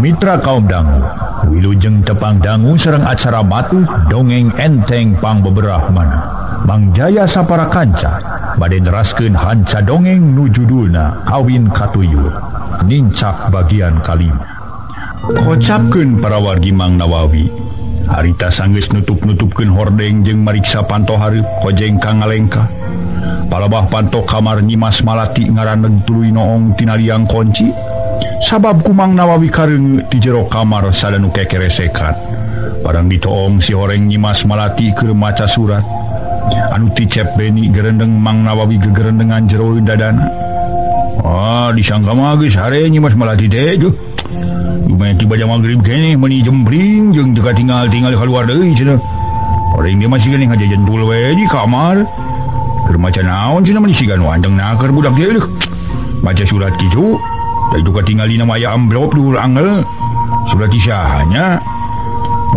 Mitra kaum dangu, wilujeng tepang dangu sareng acara matuh dongeng enteng pangbeberah mana. Mang Jaya sapara kanca bade neraskeun hanca dongeng nu judulna Kawin Katuyur, nincak bagian kalima. Kocapkeun para wargi Mang Nawawi, harita sanggeus nutup-nutupkeun hordeng jeung mariksa panto hareup kojeng ka ngalengkah. Palebah panto kamar Nyimas Malati ngaraneg tuluy noong tina liang konci. Sabab ku Mang Nawawi kareungeu di jero kamar sadanu kekeresekan. Barang ditoong si horeng Nyimas Malati keur maca surat. Anu ti Cep Beni gerendeng Mang Nawawi gegerendengan jero dadana. Ah, disangka mah geus hare Nyimas Malati teh juh. Lumayan tiba jam maghrib keneh meuni jempling jeung teu katingal-tingal kaluar deui cenah. Horeng dia masih geuning ngajajentul we di kamar. Keur maca naon cenah meuni siga nu anteng naker budak teh leuh. Maca surat kitu. Da itu katingali nama aya amplop dulu angel. Surat isahanya.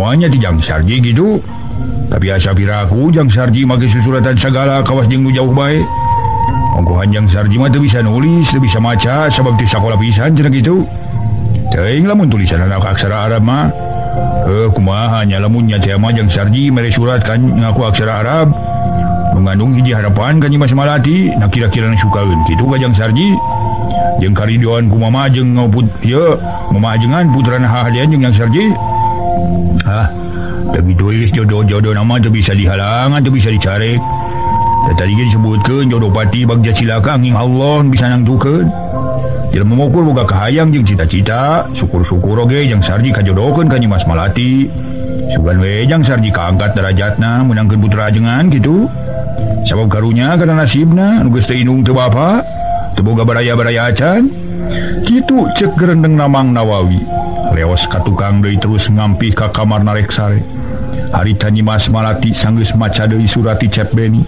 Moalnya ti Jang Sarji gitu. Tapi asa piraku Jang Sarji make susuratan sagala kawas jeung nu jauh bae. Ongkohan Jang Sarji mah teu bisa nulis, teu bisa maca sabab teu sakola pisan cenah kitu. Teuing lamun tulisan anak aksara Arab mah. Kumaha nya lamun nya teh mah Jang Sarji mere surat kan ngaku aksara Arab. Nu ngandung hiji harapan ka Nyimas Malati, na kira-kira sukaeun kitu ka Jang Sarji. Jeung karidoan ku mama jeung ngaput ieu mama ajengan putrana hahadean jeung Jang Sarji. Ah, teu kitu geus jodoh-jodoh nama teu bisa dihalangan, teu bisa dicarek. Da tadi ge disebutkeun jodoh pati bagja cilaka angin Allah bisa nangtukeun. Jelema mokur boga kahayang jeung cita-cita, syukur-syukur oge Jang Sarji kajodohkeun ka Nyimas Malati. Sugan we Jang Sarji kaangkat derajatna meunangkeun putra ajengan kitu. Sabab karunya kana nasibna nu geus teu indung teu bapa. Teu boga baraya-baraya acan. Kitu cek gerendeng Mang Nawawi. Leos ka tukang deui terus ngampih ka kamar narek sare. Harita Nyimas Malati sanggeus maca deui surat ti Cep Beni.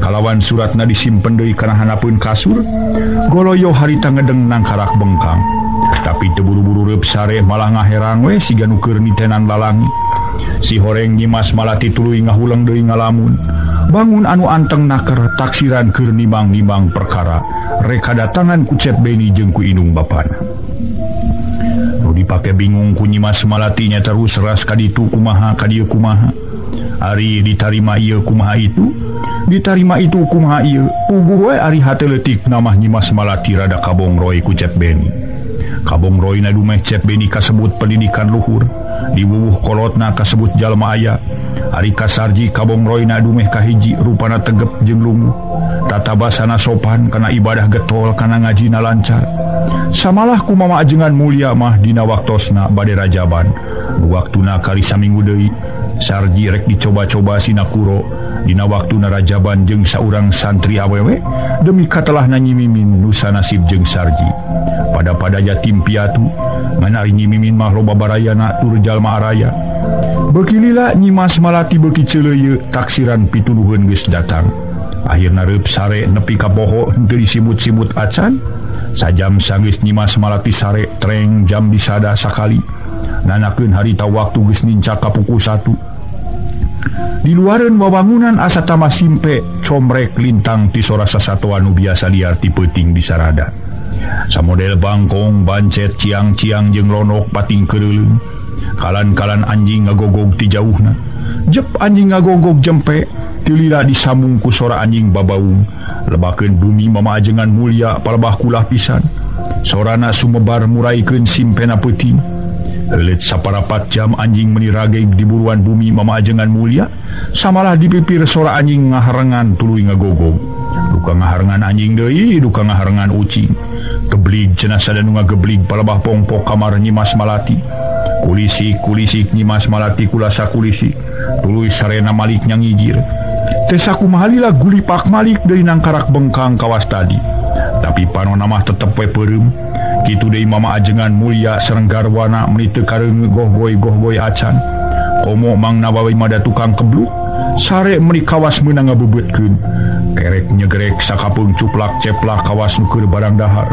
Kalawan suratna disimpen deui kana hanapeun kasur. Goloyo harita ngedeng nangkarak bengkang. Tapi teu buru-buru reup sare malah ngaherang we siga nu keur nitenan lalangi. Si horeng Nyimas Malati tuluy ngahuleng deui ngalamun. Bangun anu anteng naker taksiran keur nimang-nimang perkara reka datangan ku Cep Beni jeung ku indung bapana. Nu dipake bingung ku Nyimas Malati nya terus ras kaditu kumaha kadieu kumaha. Ari ditarima ieu kumaha itu, ditarima itu kumaha ieu. Puguh we ari hate leutik namah Nyimas Malati rada kabongroy ku Cep Beni. Kabongroyna dumeh Cep Beni kasebut pendidikan luhur, diwuwuh kolotna kasebut jalma aya. Ari kasarji kabongroyna dumeh kahiji rupana tegep jeung lungu. Tata basana sopan kana ibadah getol kana ngajina lancar. Samalah ku mama ajengan mulia mah dina waktosna bade rajaban. Nu waktuna kali saminggu deui Sarji rek dicoba-coba sinakuro dina waktuna rajaban jeung saurang santri awewe demi katelahna Nyi Mimin nu sanasib jeung Sarji. Pada-pada yatim piatu ngan ari Nyi Mimin mah loba barayana tur jalma araya. Beuki lila Nyimas Malati beuki ceuleuyeut taksiran pituduheun geus datang. Akhirna reup sare nepi ka poho henteu disibut-sibut acan. Sajam sanggeus Nyimas Malati sare treng jam disada sakali. Nanakeun harita waktu geus nincak ka pukul 1. Di luareun wawangunan asa tamah simpe comrek lintang ti sora sasatoan nu biasa liar ti peuting di sarada. Samodel bangkong bancet ciang-ciang jeung lonok pating keureuleung. Kalan-kalan anjing ngagogog ti jauhna. Jep anjing ngagogog jempe tilila disambung ku sora anjing babaung. Lebakeun bumi mama ajengan mulia palebah kulah pisan. Sorana sumebar muraikeun simpena peuting. Leuleut saparapat jam anjing meuni rageg di buruan bumi mama ajengan mulia. Samalah dipipir sora anjing ngaharengan tuluy ngagogog. Duka ngaharengan anjing deui, duka ngaharengan ucing. Geblig cenah sadanu ngageblig palebah pongpok kamar Nyimas Malati. Kulisik-kulisik Nyimas Malati kulasa kulisik. Tuluy sarena Malik nyangijir. Teu sakumaha lila gulipak Malik deui nangkarak bengkang kawas tadi. Tapi panona mah tetep we peureum. Kitu deui mama ajengan mulia sareng garwana meuni teu kareungeu gohgoy-gohgoy acan. Komo Mang Nawawi mah da tukang kebluk. Sare meuni kawas meunang ngabebeutkeun. Kerek nyegrek sakapeung cuplak ceplak kawas nu keur barang dahar.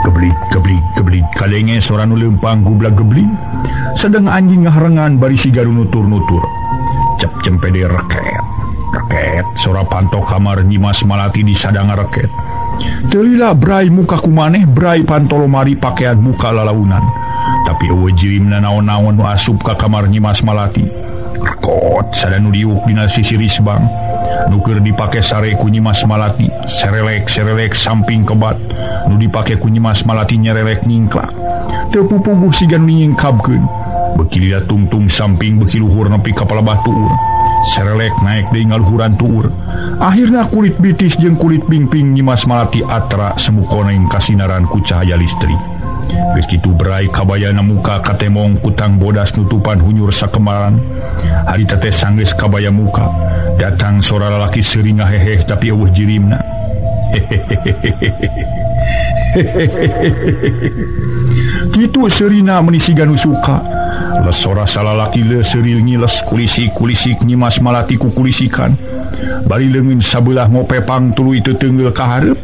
Geblig geblig geblig kadenge sora nu leumpang gublag geblig. Sedeng anjing ngaharengan bari siga nu nutur-nutur. Cep cempede reket reket sora pantok kamar Nyimas Malati disadanga reket. Teu lila brai muka kumaneh brai pantolomari pakaian muka lalaunan. Tapi eueuh jirimna naon-naon nu asup ka kamar Nyimas Malati. Rekot sada nu diuk dina sisi risbang. Nu keur dipake sare ku Nyimas Malati, serelek-serelek samping kebat. Nu dipake ku Nyimas Malati nyerelek nyingklak. Teu pupuguh siga nu nyingkabkeun. Beuki lila tungtung samping beuki luhur nepi ka palebah tuur. Serelek naik deui ngaluhuran tuur. Akhirna kulit bitis jeung kulit pingping Nyimas Malati atra semu koneng kasinaran ku cahaya listrik. Geus kitu berai kabayana muka katemong kutang bodas nutupan hunyur sakemaran. Harita teh sanggeus kabaya muka. Datang sora lalaki seuri ngaheheh tapi eueuh jirimna. Kitu seurina meuni siga nu suka. Les sora salalaki seuri ngiles kulisik-kulisik Nyimas Malati kukulisikan. Bari leungeun sabelah ngopepang tuluy teu ka hareup.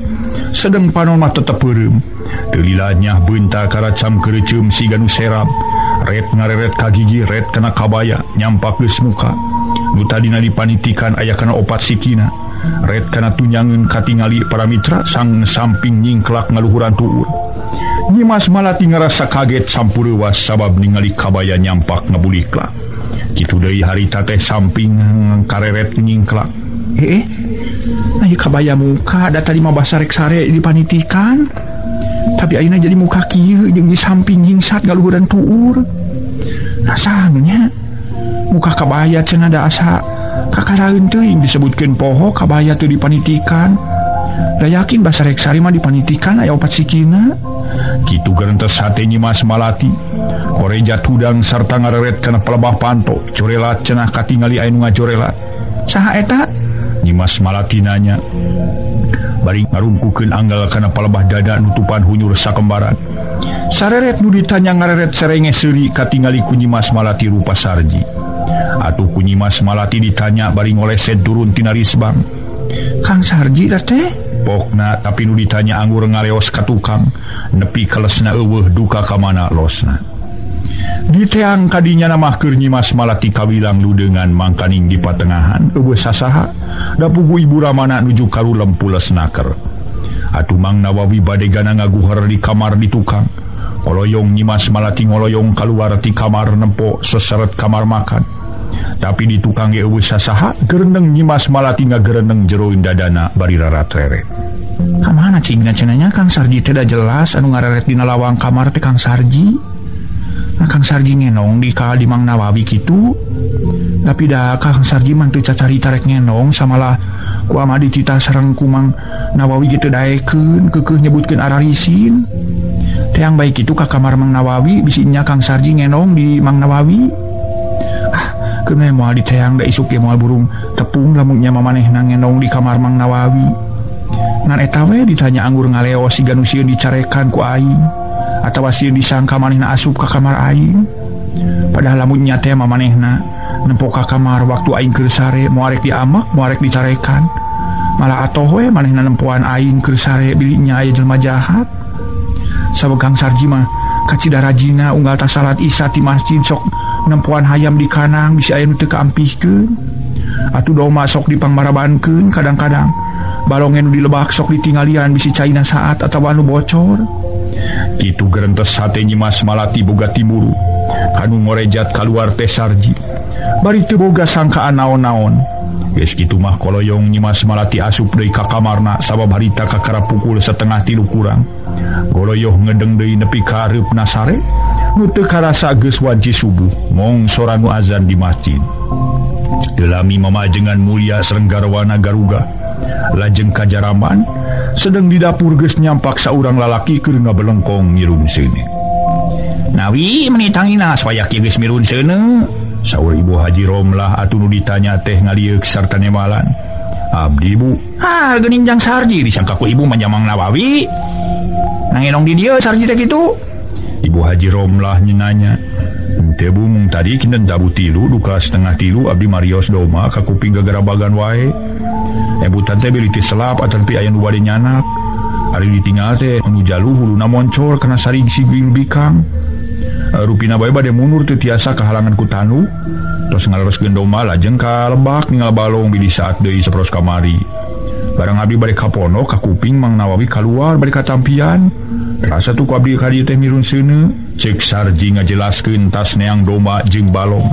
Sedeng panon mah tetep peureum. Teu lila nyah beunta karacam keureuceum siga nu serab. Ret ngareret ka gigi, ret kana kabaya, nyampak geus muka. Nu tadina dipanitikan aya kana opat sikina. Ret kana tunyangeun katingali para mitra sang samping nyingklak ngaluhuran tuur. Nyimas Malati ngarasa kaget sampureuwas sabab ningali kabaya nyampak ngabuliklak. Kitu deui harita teh samping kareret nyingklak. Nah ieu kabaya muka da tadi mah basarek sare dipanitikan. Tapi ayeuna jadi muka kieu jeung di samping nyingsat ngaluhuran tuur. Rasanya muka kabaya cenah da asa kakaraeun teuing disebutkeun poho kabaya teu dipanitikan. Da yakin basarek sare mah dipanitikan aya opat sikina. Kitu gerentes hate Nyimas Malati. Koreja tudang sarta ngareret kana palebah panto. Corelat cenah katingali aya nu ngajorelat. Saha eta? Nyimas Malati nanya. Bari ngarungkukeun anggal kana palebah dada nutupan hunyur sakembaran. Sareret nu ditanya ngareret serenge seuri katingali ku Nyimas Malati rupa Sarji. Atuh ku Nyimas Malati ditanya bari ngoleset turun tina risbang. Kang Sarji da teh? Pokna tapi nu ditanya anggur ngaleos ka tukang nepi kalesna eueuh duka ka mana losna. Diteang kadinya namah keur Nyimas Malati kawilang ludeungan mangkaning di patengahan eueuh sasaha da pugu ibu ramana nuju karulem pules naker. Atuh Mang Nawawi bade gana ngaguher di kamar di tukang. Koloyong Nyimas Malati ngoloyong kaluar ti kamar nempo seseret kamar makan. Tapi di tukang ge eueuh sasaha gereneng Nyimas Malati ngagereneng jero dadana bari raratreret. Ka mana cingna cenah nya Kang Sarji teh da jelas anu ngareret dina lawang kamar teh Kang Sarji. Nah Kang Sarji ngenong di ka di Mang Nawawi kitu. Tapi da Kang Sarji mah teu cacarita rek ngenong samalah ku ama dititah sareng ku Mang Nawawi ge teu daekeun keukeuh nyebutkeun ararisin. Teang bae kitu ka kamar Mang Nawawi bisi nya Kang Sarji ngenong di Mang Nawawi. Keun moal diteang da isuk ge moal burung tepung lamun nya mamanehna ngenong di kamar Mang Nawawi. Ngan eta we ditanya anggur ngaleos siga nu sieun dicarekan ku aing atawa sieun disangka manehna asup ka kamar aing. Padahal lamun nya teh mamanehna nempo ka kamar waktu aing keur sare moal rek diamek moal rek dicarekan. Malah atoh we manehna nempoan aing keur sare biliknya aya jelema jahat. Sabab Kang Sarji mah kacida rajina unggal ta salat isya ti masjid sok nempoan hayam di kanang bisi aya nu teu kaampihkeun. Atuh doma sok dipangmarabankeun kadang-kadang. Balongen nu dilebak sok ditinggalian bisi caina saat atawa anu bocor. Kitu gerentes hate Nyimas Malati boga timuru. Kanu ngorejat kaluar teh Sarji. Bari teu boga sangkaan naon-naon. Geus kitu mah koloyong Nyimas Malati asup deui ka kamarna sabab harita kakara pukul 2:30 kurang. Goloyoh ngedeng deui nepi ka hareupna sare. Nu teu karasa geus wanci subuh mong sora nu azan di masjid. Delami mamajengan mulia sareng garwana garuga lajeng kajaraman sedang di dapur geus nyampak saurang lalaki keur ngabelengkong ngirun seuneu. Nawi meuni tangina supaya kieu geus mirun seuneu. Saur Ibu Haji Romlah atuh nu ditanya teh ngalieuk sarta nemalan. Abdi Bu. Ah geuning jang Sarji disangka ku ibu mah Mang Nawawi. Nangenong di dieu Sarji teh kitu. Ibu Haji Romlah nyenanya. Henteu Bu mung tadi kinten tabu 3 duka 2:30 abdi marios doma ka kuping gagarabagan wae. Ebutan teh beli ti selap aterpi aya nu bade nyanak. Ari ditinggal teh nu jalu huluna moncor kana sarig si bikang. Rupina bae bade mundur teu tiasa kahalangan ku tanu. Tos ngalereskeun domba lajeng ka lebak ninggal balong bilih saat deui sapros kamari. Barang abdi bade ka pondok ka kuping Mang Nawawi kaluar bade katampian. Rasa tuh ku abdi ka dieu teh mirun seuneu. Cek Sarji ngajelaskeun tas neang domba jeung balong.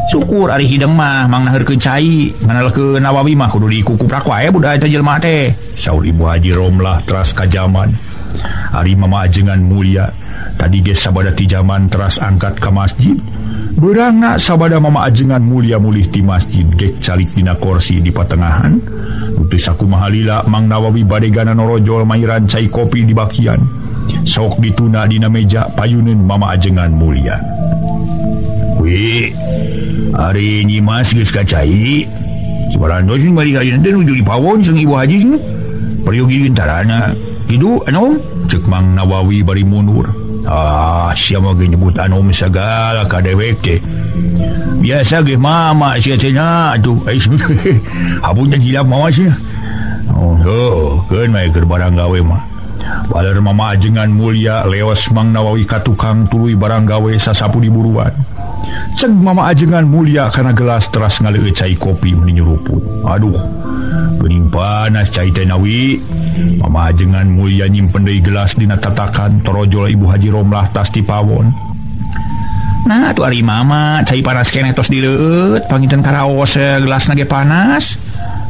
Syukur ari hideng mah mangnaheurkeun cai, nganalkeun Nawawi mah kudu dikukuprak wae budak eta jelema teh. Saur Ibu Haji Romlah teras kajaman. Ari Mama Ajengan Mulia tadi ge sabada ti jaman teras angkat ka masjid. Beurangna sabada Mama Ajengan Mulia mulih ti masjid gek calik dina kursi di patengahan. Nu teu sakumaha lila Mang Nawawi badegana norojol mairan cai kopi di bakian. Sok dituna dina meja payuneun Mama Ajengan Mulia. Wi, ari Nyimas geus ka cai. Sabarantos bari ka teh nuju di pawon jeung Ibu Haji cenah. Peryogi gintarana. Kitu anom cek Mang Nawawi bari mundur. Ah, sia mah ge nyebut anom sagala ka dewek teh. Biasa ge mama sia teh nya atuh. Hapunten hilap mama sia. Oh, heuh, keun mah keur barang gawe mah. Waler Mama Ajengan Mulia leos Mang Nawawi ka tukang tuluy barang gawe sasapu di buruan. Ceg Mama Ajengan Mulia kana gelas teras ngaleueut cai kopi meni nyuruput. Aduh, geuning panas cai teh Nawi. Mama Ajengan Mulia nyimpen deui gelas dina tatakan torojol Ibu Haji Romlah tas ti pawon. Nah, atuh ari mama cai panas keneh tos dileueut, panginten karaos gelasna ge panas.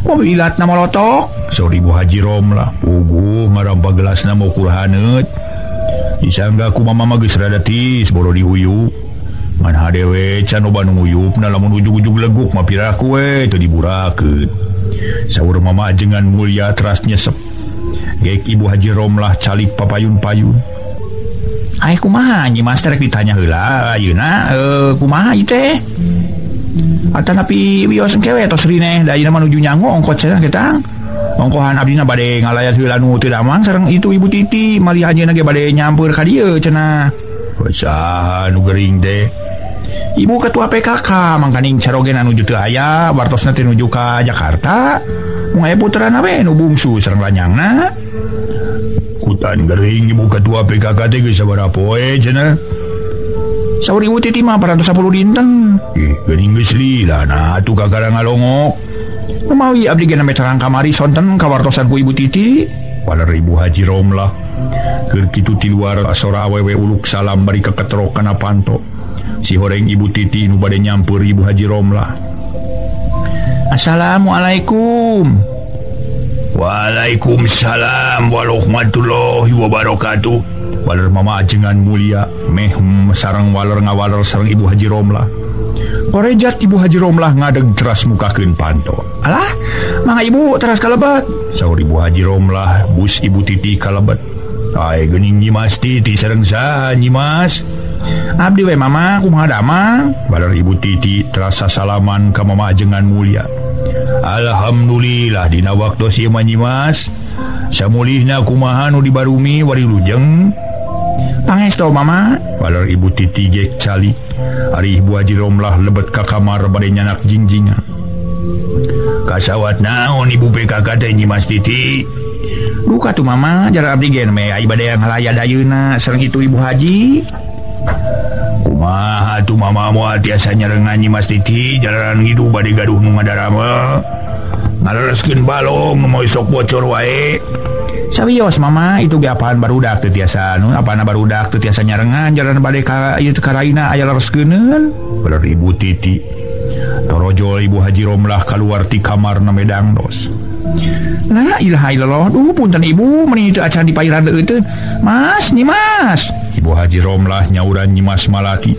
Kopi ilatna molotok. Saur Ibu Haji Romlah, puguh ngarampa gelasna maukur haneut. Disangga ku mama mah geus rada tis boro dihuyup. Ngan hadewe can loba nu nguyupna lamun ujug-ujug leguk mah piraku we teu diburakeun. Saur Mama Ajengan Mulia teras nyesep. Gek Ibu Haji Romlah calik papayun-payun. Ai kumaha Nyi Mas rek ditanya heula ayeuna kumaha ieu teh? Atanapi wios engke we tos rineh da ayeuna mah nuju nyangu ongkot cenah ketang. Ongkohan abdina bade ngalayat heula nu teu damang sareng itu Ibu Titi malih anjeunna ge bade nyampeur ka dieu cenah. Saha nu gering teh? Ibu ketua PKK mangkaning carogena nuju teu aya wartosna teh nuju ka Jakarta. Mung aya puterana we nu bungsu sareng lanyangna. Kutan gering ibu ketua PKK teh geus sabaraha poe cenah. Saur Ibu Titi mah 410 dinten. Ih, geuning geus lila nah atuh kakara ngalongok. Kumawi abdi ge nembe terang kamari sonten kawartosan ku Ibu Titi. Waler Ibu Haji Romlah. Keur kitu ti luar sora awewe uluk salam bari keketrok kana panto. Si horeng Ibu Titi nu bade nyampeur Ibu Haji Romlah. Assalamualaikum. Waalaikumsalam warahmatullahi wabarakatuh. Waler Mama Ajengan Mulia meh sareng waler ngawaler sareng Ibu Haji Romlah. Korejat Ibu Haji Romlah ngadeg teras mukakeun panto. Alah, mangga Ibu teras kalebet. Saur Ibu Haji Romlah bus Ibu Titi kalebet. Ai geuning Nyimas Titi sareng saha Nyimas? Abdi we mama kumaha damang? Waler Ibu Titi terasa salaman ka Mama Ajengan Mulia. Alhamdulillah dina waktu ieu mah Nyimas. Samulihna kumaha nu dibarumi wari lujeng. Pangesto mama. Waler Ibu Titi gek calik. Ari Ibu Haji Romlah lebet ka kamar bade nyanak jingjingan. Kasawat naon Ibu PKK teh Nyimas Titi? Duka tuh mama jara abdi ge me ai bade ngalayad ayeuna sareng itu Ibu Haji. Kumaha tuh mama moal tiasa nyarengan Nyimas Titi jalaran ngidu bade gaduh nu ngadarama. Ngalereskeun balong nu moal sok bocor wae. Sawios mama itu ge apaan barudak teu tiasa nu apana barudak teu tiasa nyarengan jalan bade ka ieu karaina aya lereskeuneuan. Bener Ibu Titi. Torojol Ibu Haji Romlah kaluar ti kamarna medang dos. La ilaha illallah, duh punten Ibu meuni teu acan dipairan leuteun. Mas, Nyimas. Ibu Haji Romlah nyauran Nyimas Malati.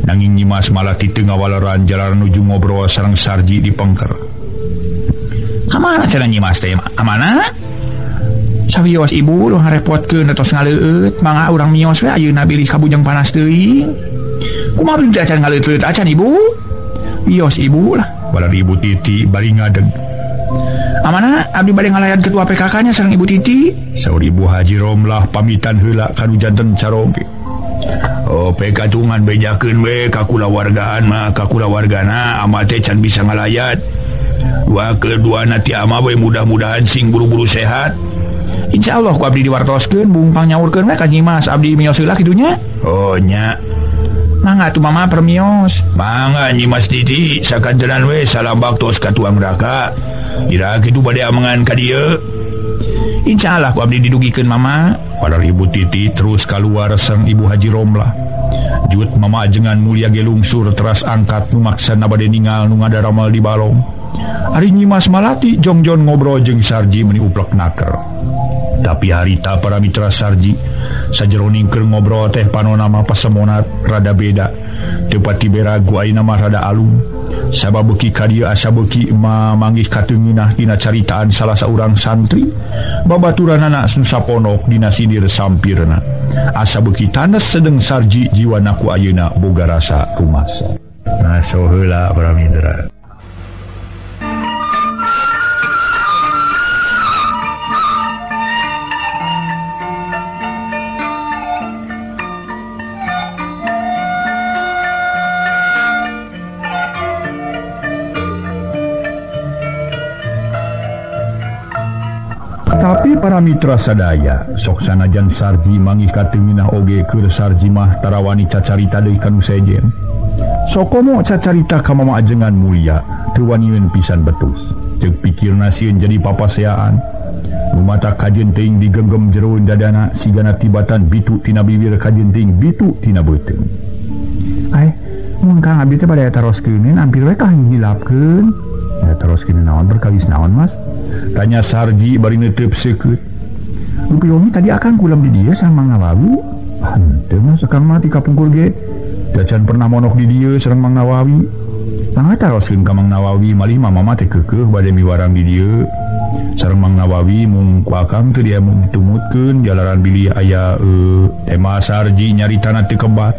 Nanging Nyimas Malati teu ngawaleran jalan nuju ngobrol sareng Sarji di pengker. Kamana cenah Nyimas teh? Amana? Sawios Ibu lu ngarepotkeun tos ngaleueut, mangga urang mios we ayeuna bilih kabujeng panas teuing. Kumaha teu acan ngaleueut acan Ibu? Wios Ibu lah. Balar Ibu Titi bari ngadeg. Amana abdi bade ngalayan ketua PKK-nya sareng Ibu Titi. Saur Ibu Haji Romlah pamitan heula kanu janten caroge. Oh PK tungan bejakeun we ka kulawargaan mah ka kulawargana ama teh can bisa ngalayat. Dua kedua nanti ama we mudah-mudahan sing buru-buru sehat. Insyaallah ku abdi diwartoskeun bungpang nyaurkeun we ka Nyimas abdi mios heula kitu nya. Oh nya. Mangga atuh mama permios. Mangga Nyimas Titi sakantenan we salam baktos ka tuang raka. Ira kitu bade amengan ka dieu. Insyaallah ku abdi didugikeun mama. Padahal Ibu Titi terus kaluar sareng Ibu Haji Romlah. Jut Mama Ajengan Mulia ge lungsur teras angkat nu maksana bade ningal nu ngadaramal di balong. Ari Nyimas Malati jongjon ngobrol jeung Sarji meuni uplek naker. Tapi harita para mitra Sarji sajeroning keur ngobrol teh panona mah pasemonat rada beda. Teu pati beragu ayeuna mah rada alum. Sabab beuki ka dieu asa beuki manggih kateungeunah tina caritaan salah saurang santri. Babaturanana nu saponok dina sindir sampirna. Asa beuki tanes sedeng Sarji jiwana ku ayeuna boga rasa rumasa. Nah so heula para mitra. Tapi para mitra sadaya sok sanajan Sarji manggih kateungeunah oge keur Sarji mah tarawani cacarita deui ka nu sejen. Sokomo cacarita ka Mama Ajengan Mulia teu waniun pisan betus. Ceuk pikirna sieun jadi papaseaan. Nu mata kajeun teuing digenggem jeroeun dadana sigana tibatan bitu tina bibir kajeun teuing bitu tina beuteung. Ai mun Kang abdi teh bade taroskeun ampir we ka hilapkeun. Ya teroskeun naon berkawis naon Mas? Tanya Sarji bari neuteub seukeut. Rupi tadi akang kulam di dieu sareng Mang Nawawi. Henteu Mas, akang mah ti kapungkur ge. Dacan pernah monok di dieu sareng Mang Nawawi. Mangga taroskeun ka Mang Nawawi malih mama teh keukeuh bade miwarang di dieu. Sareng Mang Nawawi mung ku akang teu dia mung ditumutkeun jalaran bilih aya tema Sarji nyaritana teu kebat.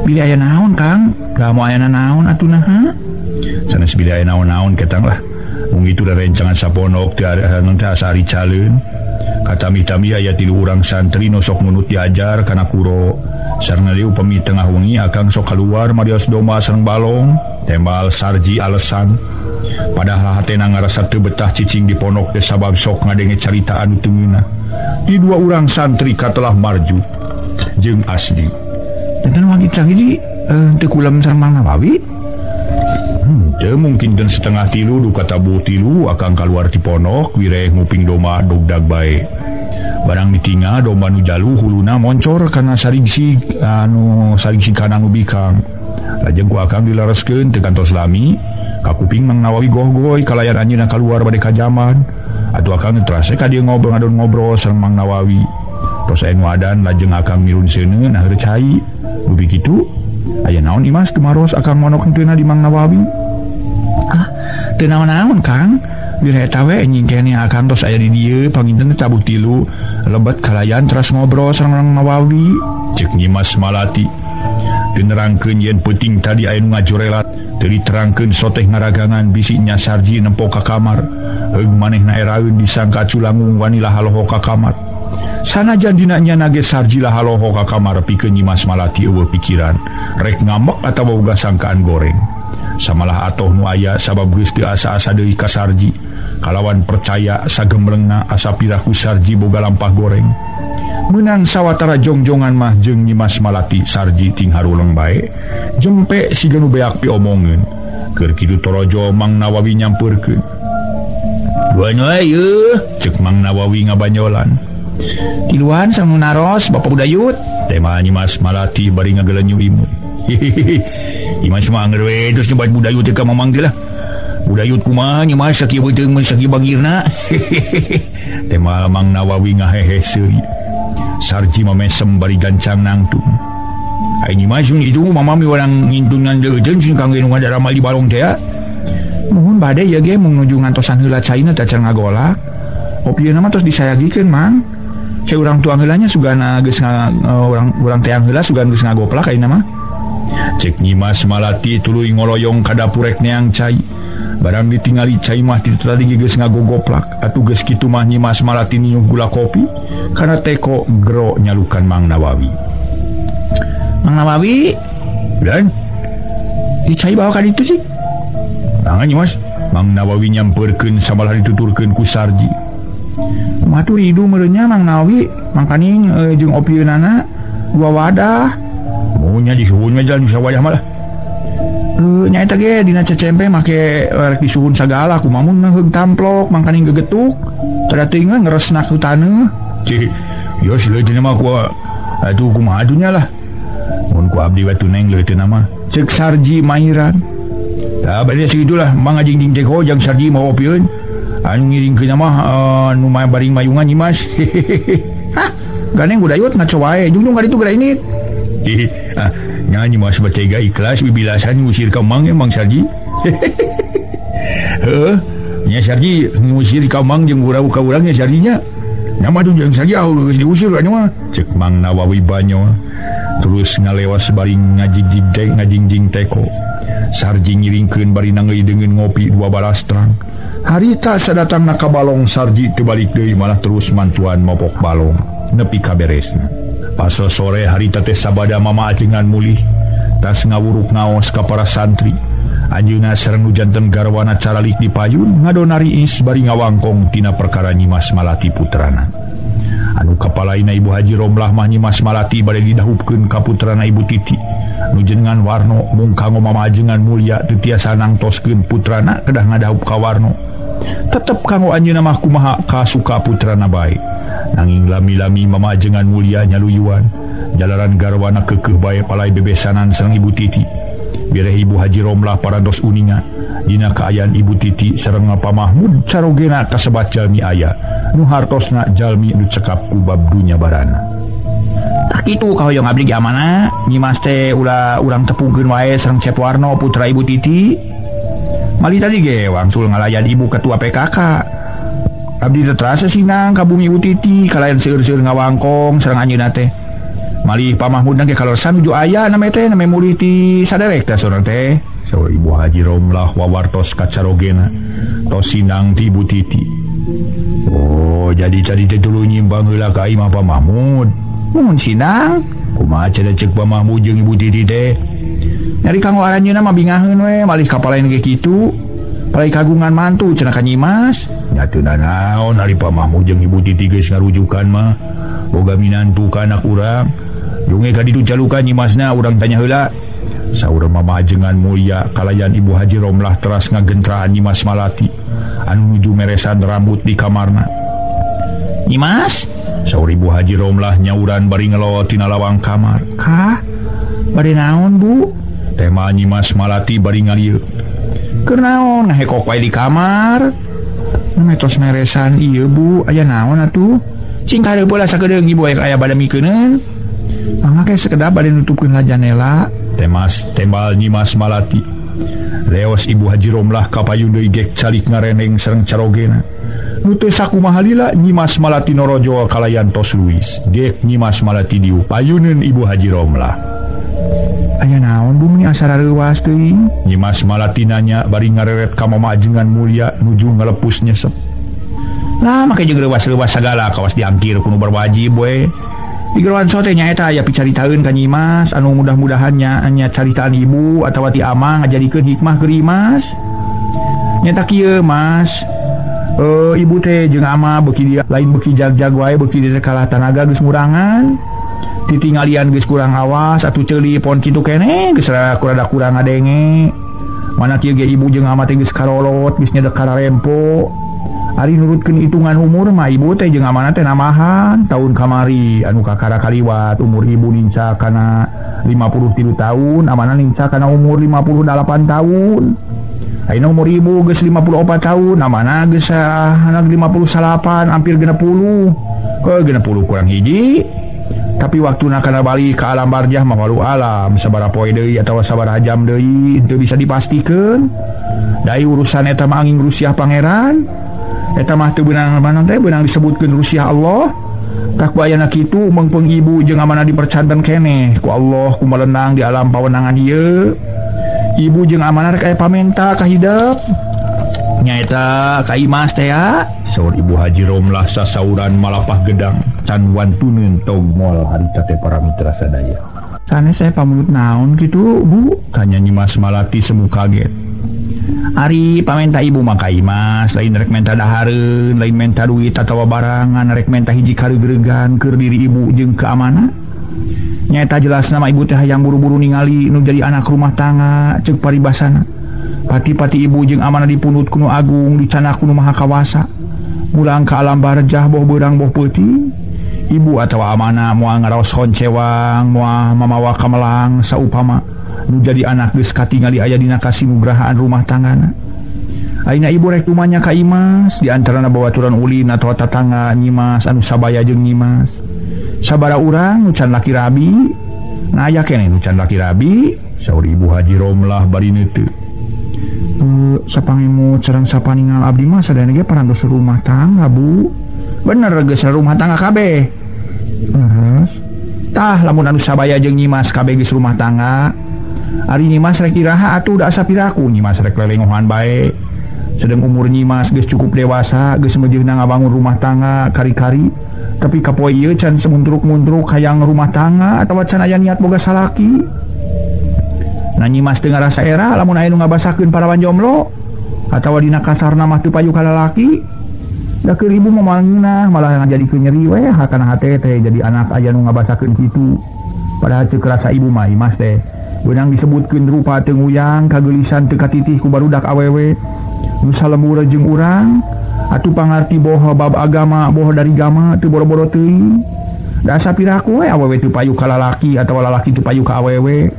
Bilih aya naon Kang? Da moal aya naon atuh naha? Sanes bilih aya naon-naon ketang lah. Mung itu da rencangan saponok teu teh asa ari caleun. Katami-tami aya tilu urang santri nu sok nunut diajar kana kuro. Sareng deui upami tengah wengi akang sok kaluar marios domba sareng balong. Tembal Sarji alesan. Padahal hatena ngarasa teu betah cicing di pondok teh sabab sok ngadenge carita anu teu ngeunah. Di dua urang santri katelah Marju jeung Asdi. Janten wangi canggi teu kulam sareng Mang Nawawi. Teu mungkin dan 2:30 duka tabuh tilu akang kaluar ti pondok wireh nguping domba dogdag bae. Barang ditinggal domba nu jalu huluna moncor kana saringsig anu saringsig kana nu bikang. Lajeng ku akang dilareskeun teu kantos lami, kakuping Mang Nawawi gohgoy kalayan anjeunna kaluar bade ka jaman. Atuh akang terase ka dieu ngobrol ngadon ngobrol sareng Mang Nawawi. Tos aya nu adan lajeng akang mirun seuneu nah heureut cai. Dupi kitu aya naon Imas tumaros akang monok henteuna di Mang Nawawi. Ah, teu naon-naon Kang. Bila eta we anjing keneh akang tos aya di dieu panginten tabuh tilu lebet kalayan teras ngobrol sareng Mang Nawawi. Ceuk Nyimas Malati. Teu nerangkeun yen peuting tadi aya nu ngajorelat, teu diterangkeun soteh ngaragangan bisi nya Sarji nempo ka kamar. Heug manehna eraeun disangka culangung wani lahaloho ka kamar. Sanajan dina nyana ge Sarji lahaloho ka kamar pikeun Nyimas Malati eueuh pikiran rek ngambek atawa boga sangkaan goreng. Samalah atoh nu aya sabab geus teu asa-asa deui ka Sarji. Kalawan percaya sagemlengna asa piraku Sarji boga lampah goreng. Meunang sawatara jongjongan mah jeung Nyimas Malati Sarji ting haruleng bae. Jempe siga nu beak piomongeun. Keur kitu torojo Mang Nawawi nyampeurkeun. Duanya ieu ceuk Mang Nawawi ngabanyolan. Tiluan sareng nu naros Bapak Budayut. Tema Nyimas Malati bari ngagelenyu imut. Hihihi. Imas mah angger we terus nyebat Budayut teh ka Mamang teh lah. Budayut kumaha Nyimas sakieu beuteung mun sakieu bagirna. Tema Mang Nawawi ngahehe seuri. Sarji mamesem bari gancang nangtung. Ai Nyimas itu mama mi urang ngintunan deui sing kangge nu ngadaramal di balong teh ya. Muhun bade ieu ge mung nuju ngantosan heula caina teh acan ngagolak. Opieuna mah tos disayagikeun Mang. Ke urang tuang heula nya sugana geus urang teang heula sugan geus ngagoplak ayeuna mah. Cek Nyimas Malati tuluy ngoloyong ka dapur rek neang cai. Barang ditingali cai mah ti tadi geus ngagogoplak. Atuh geus kitu mah Nyimas Malati niuh gula kopi kana teko gero nyalukan Mang Nawawi. Mang Nawawi, dan di cai bawa ka ditu sih. Tangan Nyimas, Mang Nawawi nyampeurkeun samalah dituturkeun ku Sarji. Kumaha tuh ridu meureunnya Mang Nawawi, mangkaning jeung opieunana dua wadah. Maunya disuhun jalan bisa wadah malah. Nyaeta ge dina cecempe make rek disuhun sagala kumaha mun heug tamplok mangkaning gegetuk. Tada teuing ngeresna ku taneuh. Cih, yos leuteun mah ku atuh kumaha atuh lah. Mun ku abdi batu neng leuteun mah. Ceuk Sarji Mairan. Tah bade sagitulah Mang ngajingjing teko jang Sarji mau opieun. Anu ngiringkeun mah nu baring mayungan Nyimas. Hah, gandeng budayut ngaco wae jungjung ka ditu geura ini. Ah, nya Nyimas batega ikhlas bibilasan ngusir ka Mang Mang Sarji. Heuh, nya Sarji ngusir ka Mang jeung urang ka urang nya Sarji nya. Nya mah jeung Sarji geus diusir nya mah. Ceuk Mang Nawawi Banyo. Terus ngalewas baring ngajingjing teh ngajingjing teko. Sarji ngiringkeun bari nangeui deungeun ngopi dua balas terang. Harita sadatangna ka balong Sarji teu balik deui malah terus mantuan mopok balong nepi ka beresna. Paso sore harita teh sabada mama ajengan mulih tas ngawuruk ngaos ka para santri. Anjeunna sareng nu janten garwana caralik di payun ngadona riis bari ngawangkong tina perkara Nyimas Malati putrana. Anu kapalaina Ibu Haji Romlah mah Nyimas Malati bade didahupkeun ka putrana Ibu Titi. Nu jenengan Warno mung kanggo mama ajengan mulya teu tiasa nangtoskeun putrana kedah ngadahup ka Warno. Tetep kanggo anjeunna mah kumaha kasuka putrana bae. Nanging lami-lami mama ajengan mulya nyaluyuan jalaran garwana keukeuh bae palai bebesanan sareng Ibu Titi. Bireh Ibu Haji Romlah parantos uninga dina kaayaan Ibu Titi sareng Pa Mahmud carogena kasebat jalmi aya nu hartosna jalmi nu cekap ku bab dunya barana. Tah kitu kahoyong abdi ge amana Nyimas teh ulah urang tepungkeun wae sareng Cep Warno putra Ibu Titi. Mali tadi ge wangsul ngalayan Ibu Ketua PKK. Abdi teh terasa sinang ka bumi Ibu Titi kalayan seueur-seueur ngawangkong sareng anjeunna teh. Malih Pa Mahmud ge kalosan nuju aya name teh name mulih ti saderek teh sorang teh. Saur Ibu Haji Romlah wawartos kacarogena tos sinang ti Ibu Titi. Oh, jadi tadi teh tuluy nyimbang heula ka imah Pa Mahmud. Mun sinang, kumaha cenah ceuk Pa Mahmud jeung Ibu Titi teh? Nyari kanggo aranjeunna mah bingaheun we, malih kapalain ge kitu. Palai kagungan mantu cenah ka Nyimas. Nya teu nanaon ari Pa Mahmud jeung Ibu Titi geus ngarujukan mah. Boga minantu ka anak urang. Junge ka ditu calukan Nyimasna urang tanya heula. Saur mama ajengan mulya kalayan Ibu Haji Romlah teras ngagentraan Nyimas Malati anu nuju meresan rambut di kamarna. Nyimas, saur Ibu Haji Romlah nyauran bari ngelot tina lawang kamar. Kah? Bade naon, Bu? Tema Nyimas Malati bari ngalieu. Keur naon ngahekok wae di kamar? Tos meresan ieu, Bu, aya naon atuh? Cing kareupeul sakedeung Ibu aya bade mikeuneun. Mangga ke sekedap bade nutupkeun la janela. Temas tembal Nyimas Malati. Leos Ibu Haji Romlah ka payun deui gek calik ngareneng sareng carogena. Nu teu sakumaha lila Nyimas Malati norojol kalayan tos luis. Gek Nyimas Malati dieu payuneun Ibu Haji Romlah. Aya naon Bu meni asa rareuwas teuing? Nyimas Malati nanya bari ngareret ka mama ajengan mulya nuju ngalepus nyesep. Nah, make jeung reuwas-reuwas sagala kawas diangkir ku nu berwajib we. Di geroan sote nyaeta aya picaritaeun ka Nyimas anu mudah-mudahan nya caritaan ibu atawa ti amang ngajadikeun hikmah keur Nyimas. Nyata kieu Mas. Ibu teh jeung ama beuki dia lain beuki jag-jag wae beuki dia kalah tanaga geus ngurangan. Titingalian geus kurang awas atuh ceuli pon kitu keneh geus rada kurang ngadenge. Mana kieu ge ibu jeung ama teh geus karolot geus nyedek kararempo. Ari nurutkeun hitungan umur mah ibu teh jeung amana teh namahan tahun kamari anu kakara kaliwat umur ibu ninca kana 53 tahun amana ninca kana umur 58 tahun. Ayeuna umur ibu geus 54 tahun amana geus anak 58 hampir 60. Heuh 60 kurang hiji. Tapi waktuna kana balik ka alam barjah mah walu alam sabaraha poe deui atawa sabaraha jam deui teu bisa dipastikeun. Dai urusan eta mah angin rusiah pangeran. Eta mah teu beunang mana teh beunang disebutkeun rusiah Allah. Tak ku ayana kitu meungpeung ibu jeung amana dipercanten keneh ku Allah kumalenang di alam pawenangan ieu. Ibu jeung amana rek aya pamenta ka hidep. Nyaeta ka Imas teh ya. Saur Ibu Haji Romlah sasauran malapah gedang can wantuneun tog moal harita teh para mitra sadaya. Sanes saya pamulut naon kitu, Bu? Tanya Nyimas Malati semu kaget. Ari pamenta ibu mah ka Imas lain rek menta dahareun, lain menta duit atawa barangan, rek menta hiji kareugregan keur diri ibu jeung keamanan. Nyaeta jelas nama ibu teh hayang buru-buru ningali nu jadi anak rumah tangga ceuk paribasana. Pati-pati ibu jeung amanah dipunut ku nu agung dicanak ku nu maha kawasa. Mulang ka alam barjah boh beurang boh peuting. Ibu atawa amana moal ngaraos honcewang, moal mamawa kamelang saupama nu jadi anak geus katingali aya dina kasinugrahaan rumah tanggana. Ayeuna ibu rek tumanya ka Imas, di antarana babaturan ulin atawa tatangga Nyimas anu sabaya jeung Nyimas. Sabara urang nu can laki rabi, nah aya keneh nu can laki rabi, saur Ibu Haji Romlah bari neuteuh. Sapangemu sareng sapaningal abdi mah sadayana ge parantos rumah tangga, Bu. Bener geus rumah tangga kabeh. Leres. Tah lamun anu sabaya jeung Nyimas kabeh geus rumah tangga. Ari Nyimas rek iraha atuh da asa piraku Nyimas rek lelengohan bae. Sedeng umur Nyimas geus cukup dewasa, geus meujeuhna ngabangun rumah tangga kari-kari. Tapi kapoe ieu can semuntruk-muntruk hayang rumah tangga atawa can aya niat boga salaki. Nah Nyimas teu ngarasa era lamun aya nu ngabasakeun parawan jomblo atawa dina kasarna mah teu payu ka lalaki. Da keur ibu mah moal ngeunah malah ngajadikeun nyeri we kana hate teh jadi anak aya nu ngabasakeun kitu. Padahal teu kerasa ibu mah Imas teh beunang disebutkeun rupa teu nguyang kageulisan teu katitih ku barudak awewe. Nu salembur jeung urang atuh pangarti boho bab agama boho dari gama teu boro-boro teuing. Da asa piraku we awewe teu payu ka lalaki atawa lalaki teu payu ka awewe.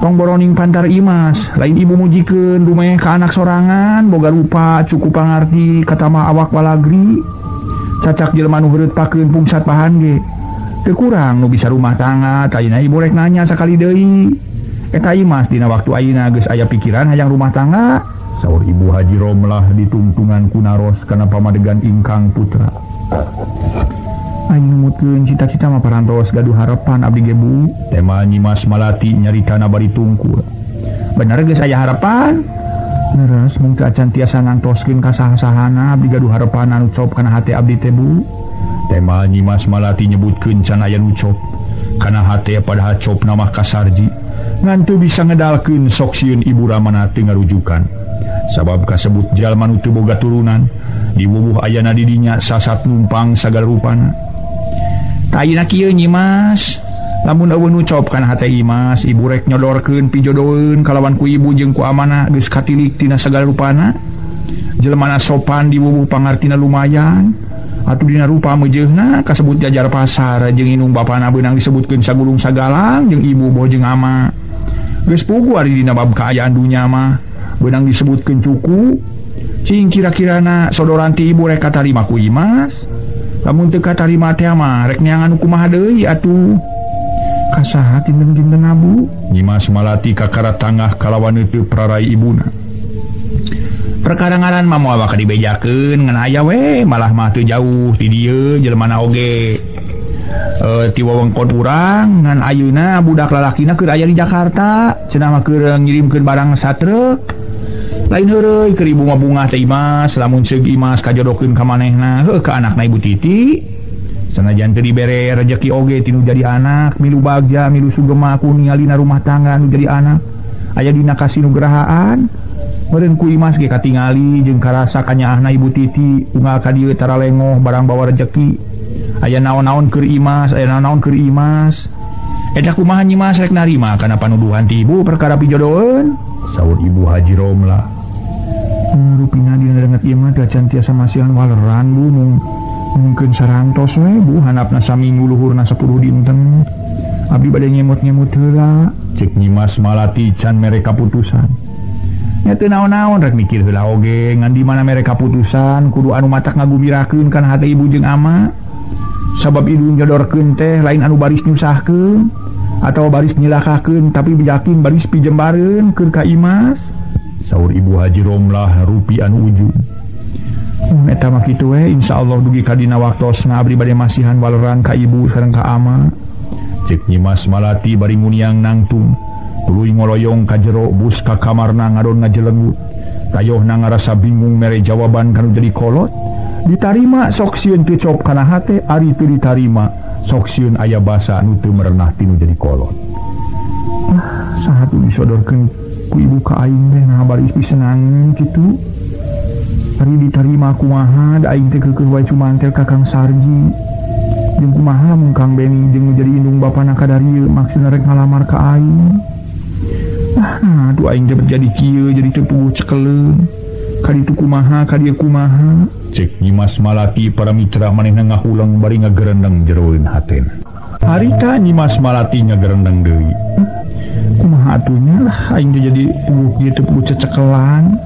Tong boroning pantar Imas, lain ibu mujikeun dumeh ka anak sorangan boga rupa cukup pangarti katama awak walagri. Cacak jelema nu heureut pakeun pungsat bahan ge. Teu kurang nu bisa rumah tangga, tayina ibu rek nanya sakali deui. Eta Imas dina waktu ayeuna geus aya pikiran hayang rumah tangga, saur Ibu Haji Romlah ditungtungan ku naros kana pamadegan ingkang putra. Aing numutkeun cita-cita mah parantos gaduh harapan abdi ge Bu. Tema Nyimas Malati nyaritana bari tungkul. Bener geus aya harapan? Leres mung teu acan tiasa ngantoskeun ka saha-sahana abdi gaduh harapan anu cop kana hate abdi teh Bu. Tema Nyimas Malati nyebutkeun can aya nu cop kana hate padahal copna mah ka Sarji. Ngan teu bisa ngedalkeun sok sieun Ibu Ramana teu ngarujukan. Sabab kasebut jalma nu teu boga turunan, diwuwuh ayana di dinya sasat numpang sagala rupana. Ayeuna kieu Nyimas, lamun eueuh nu cop kana hate Imas, ibu rek nyodorkeun pijodoeun kalawan ku ibu jeung ku amana geus katilik tina sagala rupana. Jelemana sopan diwuwuh pangartina lumayan, atuh dina rupa meujeuhna kasebut jajar pasar jeung indung bapana beunang disebutkeun sagulung sagalang jeung ibu boh jeung ama. Geus puguh ari dina bab kaayaan dunya mah beunang disebutkeun cuku. Cing kira-kirana sodoran ti ibu rek katarima ku Imas. Lamun teu katarima teh mah rek neangan kumaha deui atuh. Kasaha kinten-kinten abu? Nyimas Malati kakara tangah kalawan teu prarai ibuna. Perkara ngaran mah moal bakal dibejakeun ngan aya we malah mah teu jauh ti dieu jelemana oge. Ti wewengkon urang ngan ayeuna budak lalakina keur aya di Jakarta, cenah mah keur ngirimkeun barang satrek. Lain heureuy keur ibu mah bungah teh Imas, lamun seug Imas kajodohkeun ka manehna, heuh ka anakna Ibu Titi. Sanajan teu dibere rejeki oge tinu jadi anak, milu bagja, milu sugema ku ningalina rumah tangga nu jadi anak. Aya dina kasinugrahaan. Meureun ku Imas ge katingali jeung karasa kanyaahna Ibu Titi, unggal ka dieu tara lengoh barang bawa rejeki. Aya naon-naon keur Imas, aya naon-naon keur Imas. Eta kumaha Nyimas rek narima kana panuduhan ti ibu perkara pijodoheun? Saur Ibu Haji Romlah. Rupina dina danget ieu mah teu acan tiasa masihan waleran Bu, mung mungkeun sarantos we Bu, handapna saminggu luhurna 10 dinten. Abdi bade ngemut-ngemut heula, ceuk Nyimas Malati can mere kaputusan. Nya teu naon-naon rek mikir heula oge, ngan di mana mere kaputusan kudu anu matak ngagumirakeun kana hate ibu jeung ama. Sabab ibu nyodorkeun teh lain anu baris nyusahkeun atawa baris nyilakakeun, tapi yakin baris pijembareun keur ka Imas. Saur Ibu Haji Romlah rupi anu ujung. Eta mah kitu we, insyaallah dugi ka dina waktosna abdi bade masihan waleran ka ibu sareng ka ama. Ceuk Nyimas Malati bari nguniang nangtung, tuluy ngoloyong ka jero bus ka kamarna ngadon ngajelenggut. Tayohna ngarasa bingung mere jawaban kanu jadi kolot. Ditarima sok sieun teu cop kana hate, ari teu ditarima sok sieun aya basa nu teu merenah tinu jadi kolot. Ah, saha tuh disodorkeun ku ibu ka aing teh nah baris pisenangeun kitu. Ari ditarima kumaha da aing teh keukeuh wae cumantel ka Kang Sarji. Jeung kumaha mun Kang Beni jeung jadi indung bapana ka darieu maksudna rek ngalamar ka aing. Ah, aduh aing teh jadi kieu jadi teu puguh cekeleun. Ka ditu kumaha ka dieu kumaha. Cek Nyimas Malati para mitra manehna ngahulang bari ngagerendeng jeroeun hatena. Harita Nyimas Malati ngagerendeng deui. Kumaha atunya lah aing teh jadi puguh kieu teh puguh cecekelan.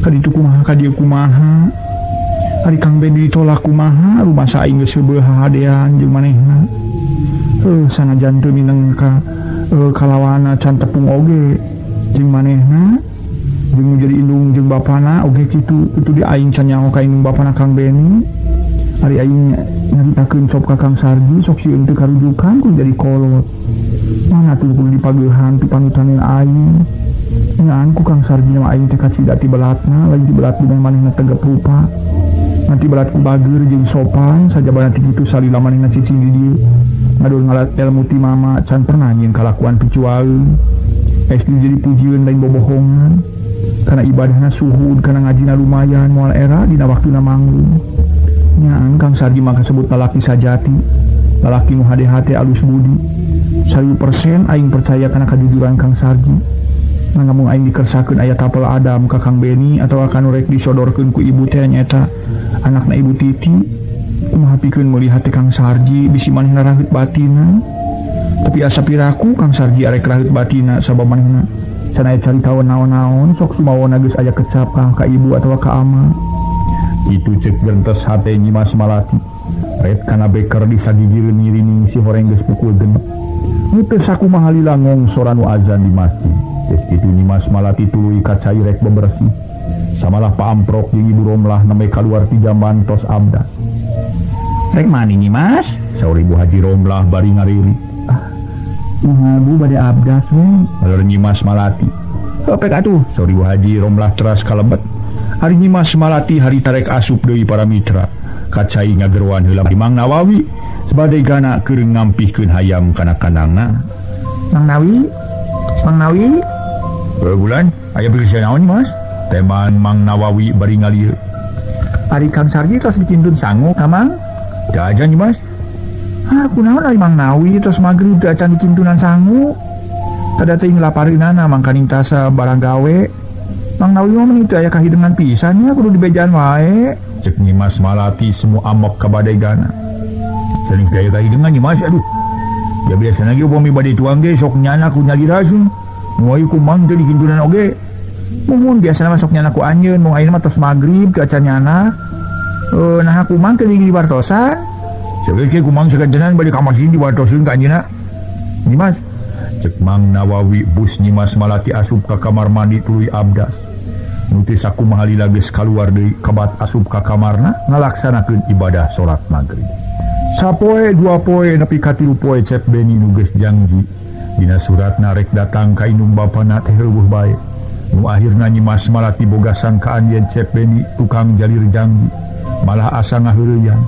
Ka ditu kumaha ka dieu kumaha. Ari Kang Beni ditolak kumaha rumasa aing geus heubeul hahadean jeung manehna. Sanajan teu mineng ka kalawana can tepung oge jeung manehna jeung jadi indung jeung bapana oge kitu kitu di aing can nyaho ka indung bapana Kang Beni. Ari aing nyaritakeun sok ka Kang Sarji sok sieun teu karujukan ku jadi kolot. Mana tuh kudu dipageuhan ti panutaneun aing. Ngaan ku Kang Sarji mah aing teh kacida ti belatna lain ti belat di manehna tegep rupa. Nanti belat ku bager jeung sopan sajabana ti kitu salila manehna cicing di dieu. Ngadon ngalat ilmu ti mama can pernah nyieun kalakuan picuaeun. SD jadi pujieun lain bobohongan. Kana ibadahna suhud, kana ngajina lumayan moal era dina waktuna manggung. Nyaan Kang Sarji mah kasebut lalaki sajati. Lalaki nu hade-hate alus budi. 100% aing percaya kana kajujuran Kang Sarji. Ngan aing dikersakeun aya tapel Adam ka Kang Beni atawa kanu rek disodorkeun ku ibu teh nyaeta anakna Ibu Titi. Kumaha pikeun meuli hate Kang Sarji bisi manehna raheut batina. Tapi asa piraku Kang Sarji arek raheut batina sabab manehna can aya carita naon-naon sok sumawona geus aya kecap ka ibu atawa ka ama. Itu cek gentes hate Nyimas Malati. Ret kana beker disagigireun ngirining si horeng geus pukul 6. Nu teu sakumaha lila ngongsora nu azan di masjid. Geus kitu Nyimas Malati tuluy ka cai rek bebersih. Samalah paamprok jeung Ibu Romlah nembe kaluar ti jamban tos abdas. Rek mani Nyimas? Saur Ibu Haji Romlah bari ngariri. Ah, kumaha Bu bade abdas we? Alur Nyimas Malati. Hopek atuh, saur Ibu Haji Romlah teras kalebet. Hari Nyimas Malati hari tarek asup deui para mitra. Kacai ngageroan heula Mang Nawawi sabadegana keur ngampihkeun hayam kana kandangna. Mang Nawi? Mang Nawi? Bulan aya beureuh naon Mas? Teman Mang Nawawi bari ngalieu. Ari Kang Sarji tos dikintun sangu ka Mang? Teu aja Nyimas. Ah, kunaon ari Mang Nawi tos magrib teu acan dikintunan sangu? Tada teuing lapareunana mangkaning tasa barang gawe. Mang Nawi mah meuni teu aya kahideungan pisan nya kudu dibejaan wae. Cek Nyimas Malati semua amok ka badegana. Seuning teu aya kahideungan Nyimas aduh. Ya biasana ge upami bade tuang ge sok nyana ku nyalira sun. Moal ku Mang teu dikintunan oge. Mumun biasana mah sok nyana ku anjeun, mung ayeuna mah tos magrib teu acan nyana. Nah ku Mang teu diwartosan. Saeutik ku Mang sakantenan bade ka masjid diwartoseun ka anjeunna. Nyimas. Cek Mang Nawawi bus Nyimas Malati asup ka kamar mandi tuluy abdas. Nu teu sakumaha lila geus kaluar deui kabat asup ka kamarna ngalaksanakeun ibadah salat magrib. Sapoe dua poe nepi ka tilu poe Cep Beni nu geus janji dina suratna rek datang ka indung bapana teh heueuh bae. Nu akhirna Nyimas Malati boga sangkaan yen Cep Beni tukang jalir janji malah asa ngaheureuyan.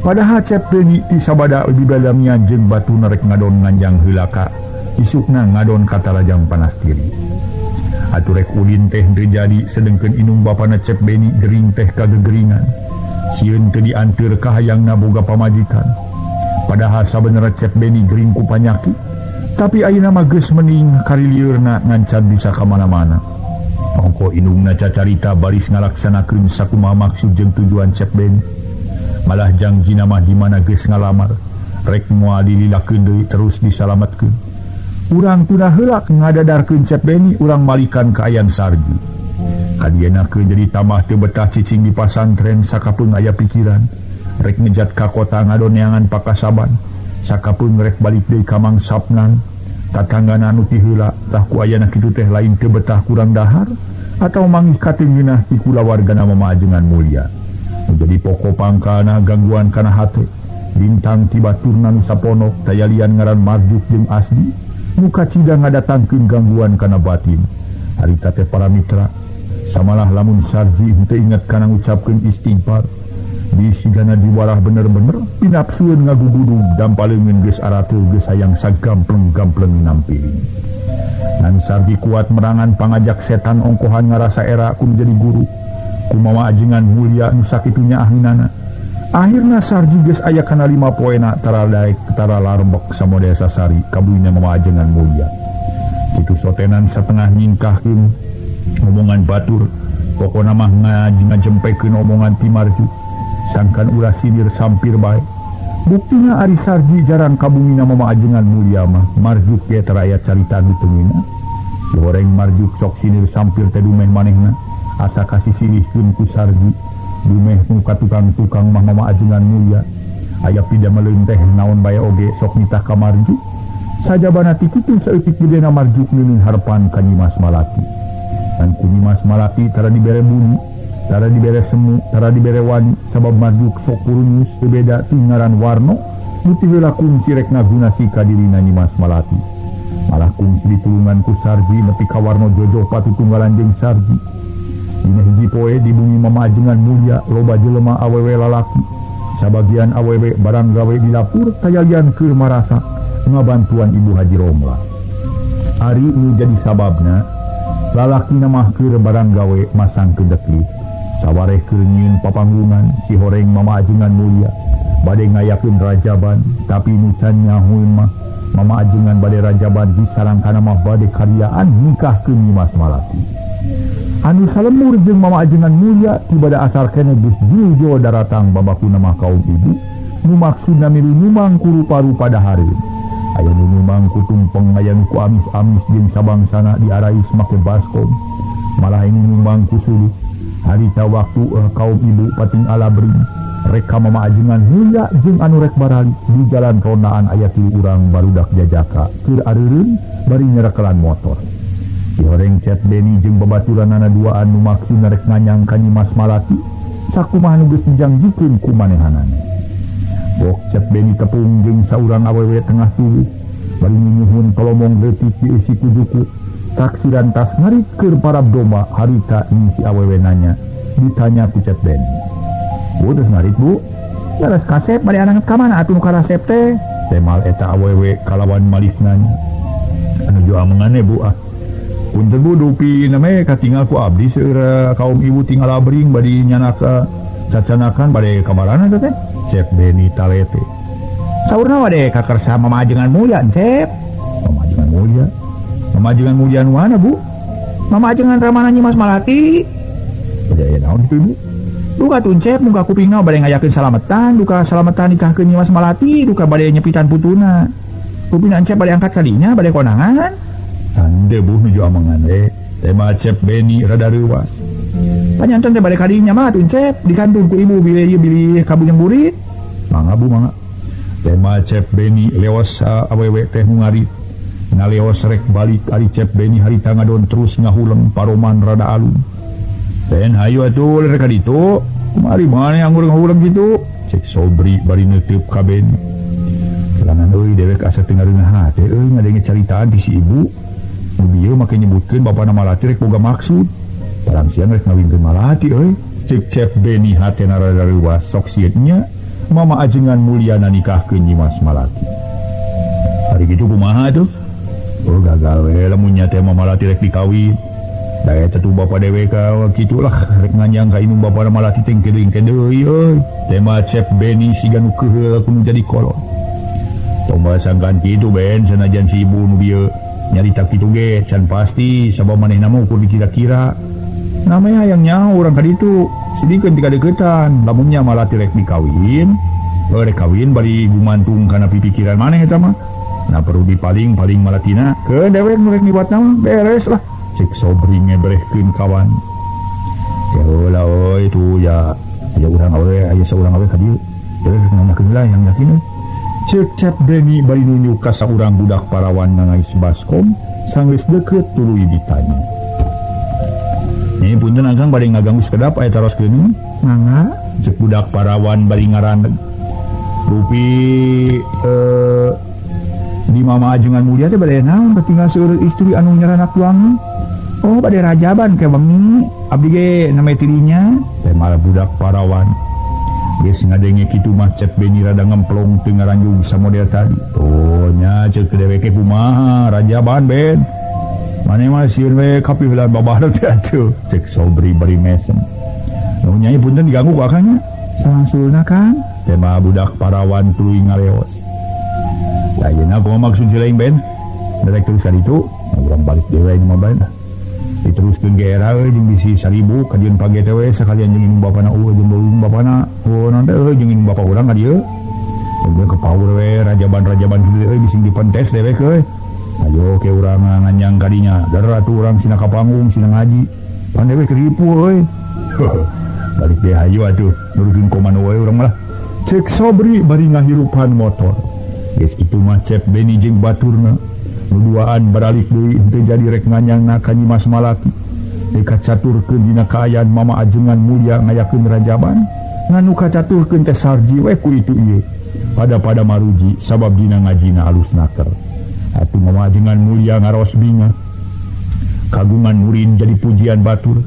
Padahal Cep Beni ti sabada dibadamian jeung batuna rek ngadon nganjang heula ka isukna ngadon ka Talajang Panastiri. Atuh rek ulin teh teu jadi sedengkeun indung bapana Cep Beni gering teh kagegeringan. Sieun teu dianteur ka hayangna boga pamajikan. Padahal sabenerna Cep Beni gering ku panyakit, tapi ayeuna mah geus mening kariliurna ngan can bisa ka mana-mana. Ongko indungna cacarita baris ngalaksanakeun sakumaha maksud jeung tujuan Cep Beni. Malah jangjina mah di mana geus ngalamar, rek moal dililakeun deui terus disalametkeun. Urang tuna heula ngadadarkeun Cep Beni, urang malikan ka Ayan Sarji. Kadienakeun jadi tambah teu betah cicing di pasantren sakapeung aya pikiran. Rek ngejat ka kota ngadoneangan pakasaban. Sakapeung rek balik deui ka Mang Sapnan. Tatanggana anu ti heula tah ku ayana kitu teh lain teu betah kurang dahar atau manggih katingeunah ti kulawargana mama ajengan mulia. Nu jadi pokok pangkalna gangguan kana hate. Lintang ti baturna nu saponok tayalian ngaran Marjuk jeung Asdi. Muka cida ngadatangkeun gangguan kana batin. Harita teh para mitra samalah lamun Sarji henteu inget kana ngucapkeun istighfar. Disigana diwarah bener-bener pinapsueun ngagugudug dampaleungeun geus arateul geus hayang sagampleng-gampleng nampiling. Ngan Sarji kuat merangan pangajak setan ongkohan ngarasa era ku jadi guru. Kumawa ajengan mulia nu sakitu nyaahinana. Akhirna Sarji geus aya kana 5 poena tara daek tara larembek samodea sasari kabuina mama ajengan mulia. Kitu sotenan satengah nyingkahkeun omongan batur Pokona mah ngajempekeun omongan ti Marjuk. Sangkan ulah sinir sampir bae. Buktina ari Sarji jarang kabumina Mama Ajengan Mulia mah Marjuk ge teu aya carita nu teu ngeunah. Goreng Marjuk sok sinir sampir teh dumeh manehna asa kasisilihkeun ku Sarji. Dumeh nu ka tukang-tukang mah Mama Ajengan Mulia. Aya pidameleun teh naon bae oge sok nitah ka Marjuk. Sajabana ti kitu saeutik gedena Marjuk mimin harepan ka Nyimas Malati. Dan ku Nyimas Malati tara dibere buni, tara dibere semu, tara dibere wani, sabab Marjuk sok kurunyus teu beda ti ngaran Warno nu ti heula kungsi rek ngagunasi ka dirina Nyimas Malati. Malah kungsi ditulungan ku Sarji nepi ka Warno jojoh patutunggalan jeung Sarji. Dina hiji poe di bumi Mama Ajengan Mulia loba jelema awewe lalaki. Sabagian awewe barang gawe di dapur kayalian keur marasak ngabantuan Ibu Haji Romlah. Ari nu jadi sababna lalakina mah keur barang gawe masang kedeki. Sawareh keur nyieun papanggungan si horeng Mama Ajengan Mulia bade ngayakeun rajaban, tapi nu can nyahueun mah Mama Ajengan bade rajaban disarangkana mah bade karyaan nikahkeun Nyimas Malati. Anu salemur jeung Mama Ajengan Mulia tibada asal keneh geus jujo daratang babakuna mah kaum ibu nu maksudna milu nyumang ku rupa-rupa dahareun. Aya nu nyumang ku tumpeng, aya nu ku amis-amis jeung sabangsana diarais make baskom. Malah ini nyumbang ku suluh. Harita waktu kaum ibu pating alabring rek ka Mama Ajengan Mulia jeung anu rek barali di jalan rondaan aya tilu urang barudak jajaka keur areureun bari nyerekelan motor. Dihoreng Cep Beni jeung babaturanana duaan nu maksudna rek nganyang ka Nyimas Malati sakumaha nu geus dijangjikeun ku manehanana. Bok Cep Beni tepung jeung saurang awewe tengah tubuh bari nyuhun tolomong leutik dieusi ku juku. Taksiran tas ngarit keur parab domba harita ini si awewe nanya ditanya ku Cep Beni. Bu terus ngarit bu? Leres kasep bade ananget ka mana atuh nu karasep teh? Temal eta awewe kalawan malih nanya. Anu jo amengane bu ah. Punten bu dupi name katingal ku abdi seueur kaum ibu tinggal abring bade nyanaka cacanakan bade kamarana teh? Cep Beni talete. Saurna bade ka kersa Mama Ajengan Mulia Cep. Mama Ajengan Mulia. Mama Ajengan Mulia nu mana bu? Mama Ajengan Ramana Nyimas Malati. Bade aya naon kitu ibu? Duka tuncep muka kupingna bade ngayakeun salametan, duka salametan nikahkeun Nyimas Malati, duka bade nyepitan putuna. Kupingna Encep bade angkat kadinya, bade konangan. Tande bu nuju amangan we. Tema Cep Beni rada reuwas. Panyanten teh bade kadinya mah tuncep dikantun ku ibu bilih ieu bilih kabujeng burit. Mangga bu mangga. Tema Cep Beni leos awewe teh nu ngarit. Ngaleos rek balik ari Cep Beni harita ngadon terus ngahuleng paroman rada alun. Den hayu atuh rek ka ditu. Kumari maneh anggur ngahuleng kitu? Cek Sobri bari neuteub ka Beni. Langan euy dewek asa teu ngareunah hate euy ngadenge caritaan ti si ibu. Nu bieu make nyebutkeun bapana Malati rek boga maksud. Barang siang rek ngawinkeun Malati euy. Cek Cep Beni hatena rada reuwas sok sieun nya Mama Ajengan Mulyana nikahkeun Nyimas Malati. Hari kitu kumaha atuh? Oh gagal we lamun nya teh Mama Malati rek dikawin. Da eta tuh bapa dewek ka kitu lah rek nganyang ka indung bapana Malati teh engke deui euy. Tema Cep Beni siga nu keuheul ku nu jadi kolot. Tong sangkan kitu Ben sanajan si ibu nu bieu nyarita kitu ge can pasti sabab manehna mah ukur dikira-kira. Namanya hayang nyaho urang ka ditu sidikeun ti kadeuketan lamun nya Malati rek dikawin, rek kawin bari gumantung kana pipikiran maneh eta mah. Nah perlu dipaling-paling Malatina ke dewek nu rek nibatna mah beres lah. Cek Sobri ngebrehkeun kawan. Heula euy tuh ya aya urang awewe aya saurang awewe ka dieu. Dewek nanyakeun lah yang yakin. Cek Cep Beni bari nunjuk ka saurang budak parawan ngangais baskom sanggeus deukeut tuluy ditanya. Nyi punten akang bade ngaganggu sakedap aya taroskeun. Mangga cek budak parawan bari ngaraneg. Rupi di Mama Ajengan Mulia teh bade naon katinggal seueur istri anu nyaranak tuangan. Oh bade rajaban ke wengi abdi ge name tirinya. Teh malah budak parawan. Geus ngadenge kitu mah Cep Beni rada ngemplong teu ngaranjug samodel tadi. Oh nya ceuk deweke kumaha rajaban Ben. Mane mah sieun we kapihulan babah teh atuh. Cek Sobri bari mesem. Nu nyai punten diganggu ku akang nya. Sangsulna Kang. Teh mah budak parawan tuluy ngaleos. Ayeuna kumaha maksud si lain Ben? Derek terus ka ditu, urang balik deui mah bae. Diteruskeun ge era euy jeung bisi 1000 kadieun page teh we sakalian jeung indung bapana eueuh jeung indung bapana. Oh naon teh euy jeung indung bapa urang ka dieu. Jeung ke paur we rajaban-rajaban kitu euy bising dipentes dewek euy. Ayo ke urang nganyang kadinya. Der atuh urang sina ka panggung sina ngaji. Pan dewek ripu euy. Balik deh hayu atuh nurutkeun komando we urang mah. Cek Sobri bari ngahirupan motor. Geus kitu mah Cep Beni jeung baturna. Duaan baralik deui henteu jadi rek nganyangna ka Nyi Mas Malati. Teu kacaturkeun dina kaayaan Mama Ajengan Mulya ngayakeun rajaban, ngan nu kacaturkeun teh Sarji we ku itu ieu. Pada-pada maruji sabab dina ngajina alus naker. Atuh Mama Ajengan Mulya ngaros bingah. Kagungan murid jadi pujian batur.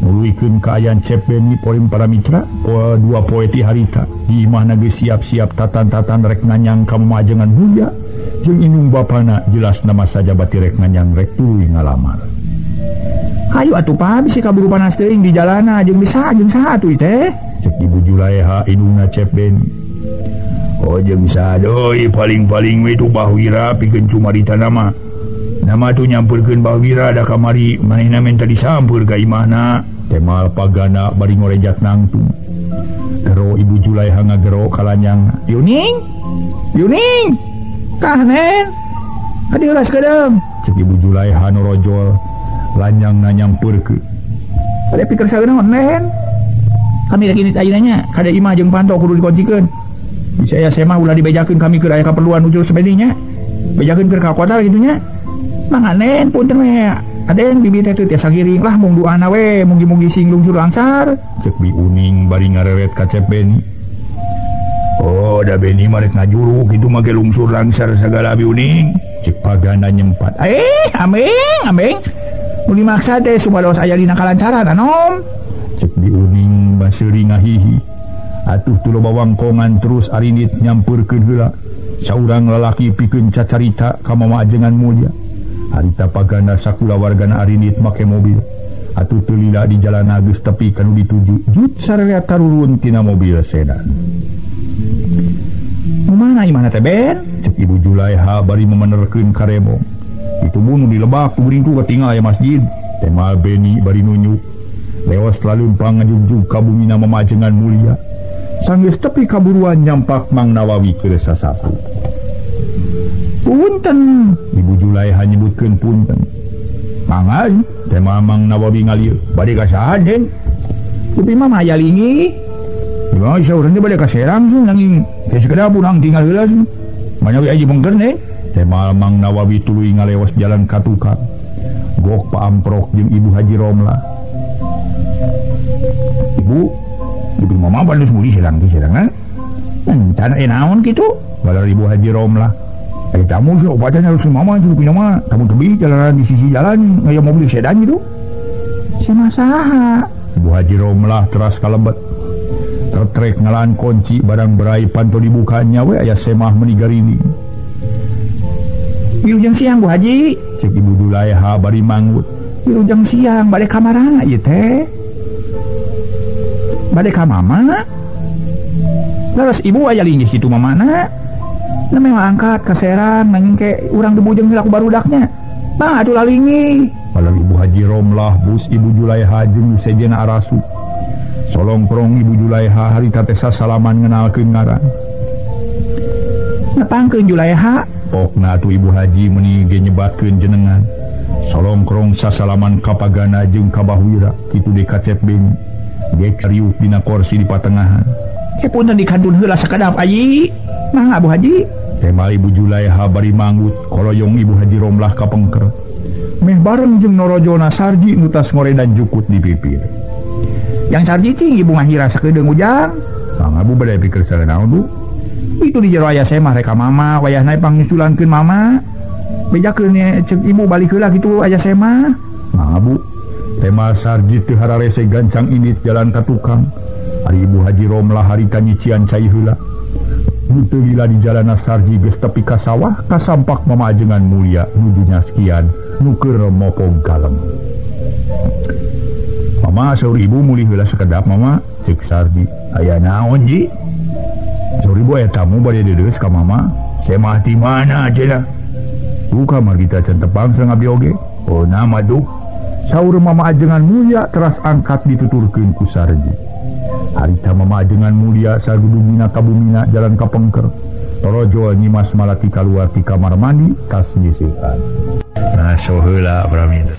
Nuluykeun kaayaan Cep Beni polim para mitra, dua poe ti harita. Di imahna geus siap-siap tatan-tatan rek nganyang ka Mama Ajengan Mulya. Jeung indung bapana jelas nama saja bati rek nganyang rek tuluy ngalamar. Hayu atuh pa bisi kaburu panas teuing di jalana jeung bisa jeung saha atuh teh? Cek Ibu Julaeha indungna Cep Beni. Oh jeung saha deui paling-paling we tu Bahwira pikeun cumarita nama. Nama tu nyampeurkeun Bahwira da kamari manehna menta disampeur ka imahna. Temal pagana bari ngorejat nangtung. Gero Ibu Julaeha ngagero kalanyang. Yuning? Yuning? Kahnen kadieu ulah sakedeung. Cek Ibu Julaeha norojol lanyang nanyampeurkeun. Bade pikir sageuna nen. Kami rek ini ayeuna nya kade imah jeung panto kudu dikuncikeun. Bisa aya semah ulah dibejakeun kami keur aya kaperluan ujur sebeni nya. Bejakeun keur ka kota kitu nya. Mangga nen punten we. Aden bibi teh teu tiasa giring lah mung duana we mugi-mugi sing lungsur langsar. Cek Bi Uning bari ngareret ka Cep Beni. Oh, da Beni mah rek ngajuru kitu mah ge lungsur langsar sagala Bi Uning. Cek pagana nyempat. Ameng, ameng. Nu dimaksa teh supados aya dina kalancaran anom. Cek Bi Uning baseuri ngahihi. Atuh teu loba wangkongan terus arinit nyampeurkeun heula. Saurang lalaki pikeun cacarita ka Mama Ajengan Mulya. Harita pagana sakulawargana arinit make mobil. Atuh teu lila di jalana geus tepi ka nu dituju. Jut sararea tarurun tina mobil sedan. Mana imahna teh Ben? Cek Ibu Julaeha bari memenerkeun karebo. Itu bunuh di lebak kuring ku katingal aya masjid. Temal Beni bari nunjuk. Leos laleumpang ngajugjug ka bumina Mama Ajengan Mulya. Sanggeus tepi kaburuan nyampak Mang Nawawi keur sasapu. Punten, Ibu Julaeha nyebutkeun punten. Mangga, temal Mang Nawawi ngalieu. Bade ka saha, Den? Kupi mah aya linggih. Ieu saurang teh bade ka Serang sih nanging geus sakedap urang tinggal heula sih. Manyawi aja bengker nih. Temal Mang Nawawi tuluy ngalewas jalan ka tukang. Gok paamprok jeung Ibu Haji Romlah. Ibu, ibu mama bandus muli Serang teh Serang. Encan naon kitu? Balar Ibu Haji Romlah. Eh tamu sok bacanya harus mama suruh pindah mah. Tamu tebi jalanan di sisi jalan ngaya mobil sedan gitu. Sama saha? Ibu Haji Romlah teras kalebet. Tertrek ngalaan kunci barang berai panto dibukanya we aya semah meni garini. Wilujeng siang Bu Haji, cek Ibu Julaeha bari manggut. Wilujeng siang bade ka marana ieu teh? Bade ka mama? Leres ibu aya linggih kitu mamana. Na memang angkat ka Serang nanging ke urang dibujeng heula ku barudaknya. Bang atuh lalinggih. Balar Ibu Haji Romlah bus Ibu Julaeha jeung sejenna arasu. Solongkrong Ibu Julaeha harita teh sasalaman ngenalkeun ngaran. Nepangkeun Julaeha, pokna atuh Ibu Haji meuni ge nyebatkeun jenengan. Solongkrong sasalaman ka Pagana jeung ka Bahwira, kitu deui ka Cep Beni. Ge riuh dina korsi di patengahan. Ke punten dikantun heula sakedap ayi. Mangga Bu Haji. Temal Ibu Julaeha bari manggut, koloyong Ibu Haji Romlah ka pengker. Meh bareng jeung norojona Sarji nu tas ngoredan jukut di pipir. Yang Sarji cing ibu ngahira sakedeung ujang. Mangga Bu bade pikir sarenaon Bu? Itu di jero aya semah rek ka mama, wayahna pangnyusulankeun mama. Bejakeun cek ibu balik heula kitu aya semah. Mangga Bu. Temal Sarji teu hararese gancang indit jalan ka tukang. Ari Ibu Haji Romlah harita nyician cai heula. Teu lila di jalana Sarji geus tepi ka sawah kasampak Mama Ajengan Mulya nuju nyaskian nu keur mopog kalem. Mama saur ibu mulih heula sakedap mama, cek Sarji. Aya naon ji? Saur ibu aya tamu bade dedeus ka mama. Semah ti mana cenah? Ku kamar kita can tepang sareng abdi oge. Oh nama tuh. Saur Mama Ajengan Mulya teras angkat dituturkeun ku Sarji. Harita Mama Ajengan Mulya sagudumina kabumina jalan ka pengker. Torojol Nyimas Malati kaluar ti kamar mandi tas nyisihan. Nah so heula pramila.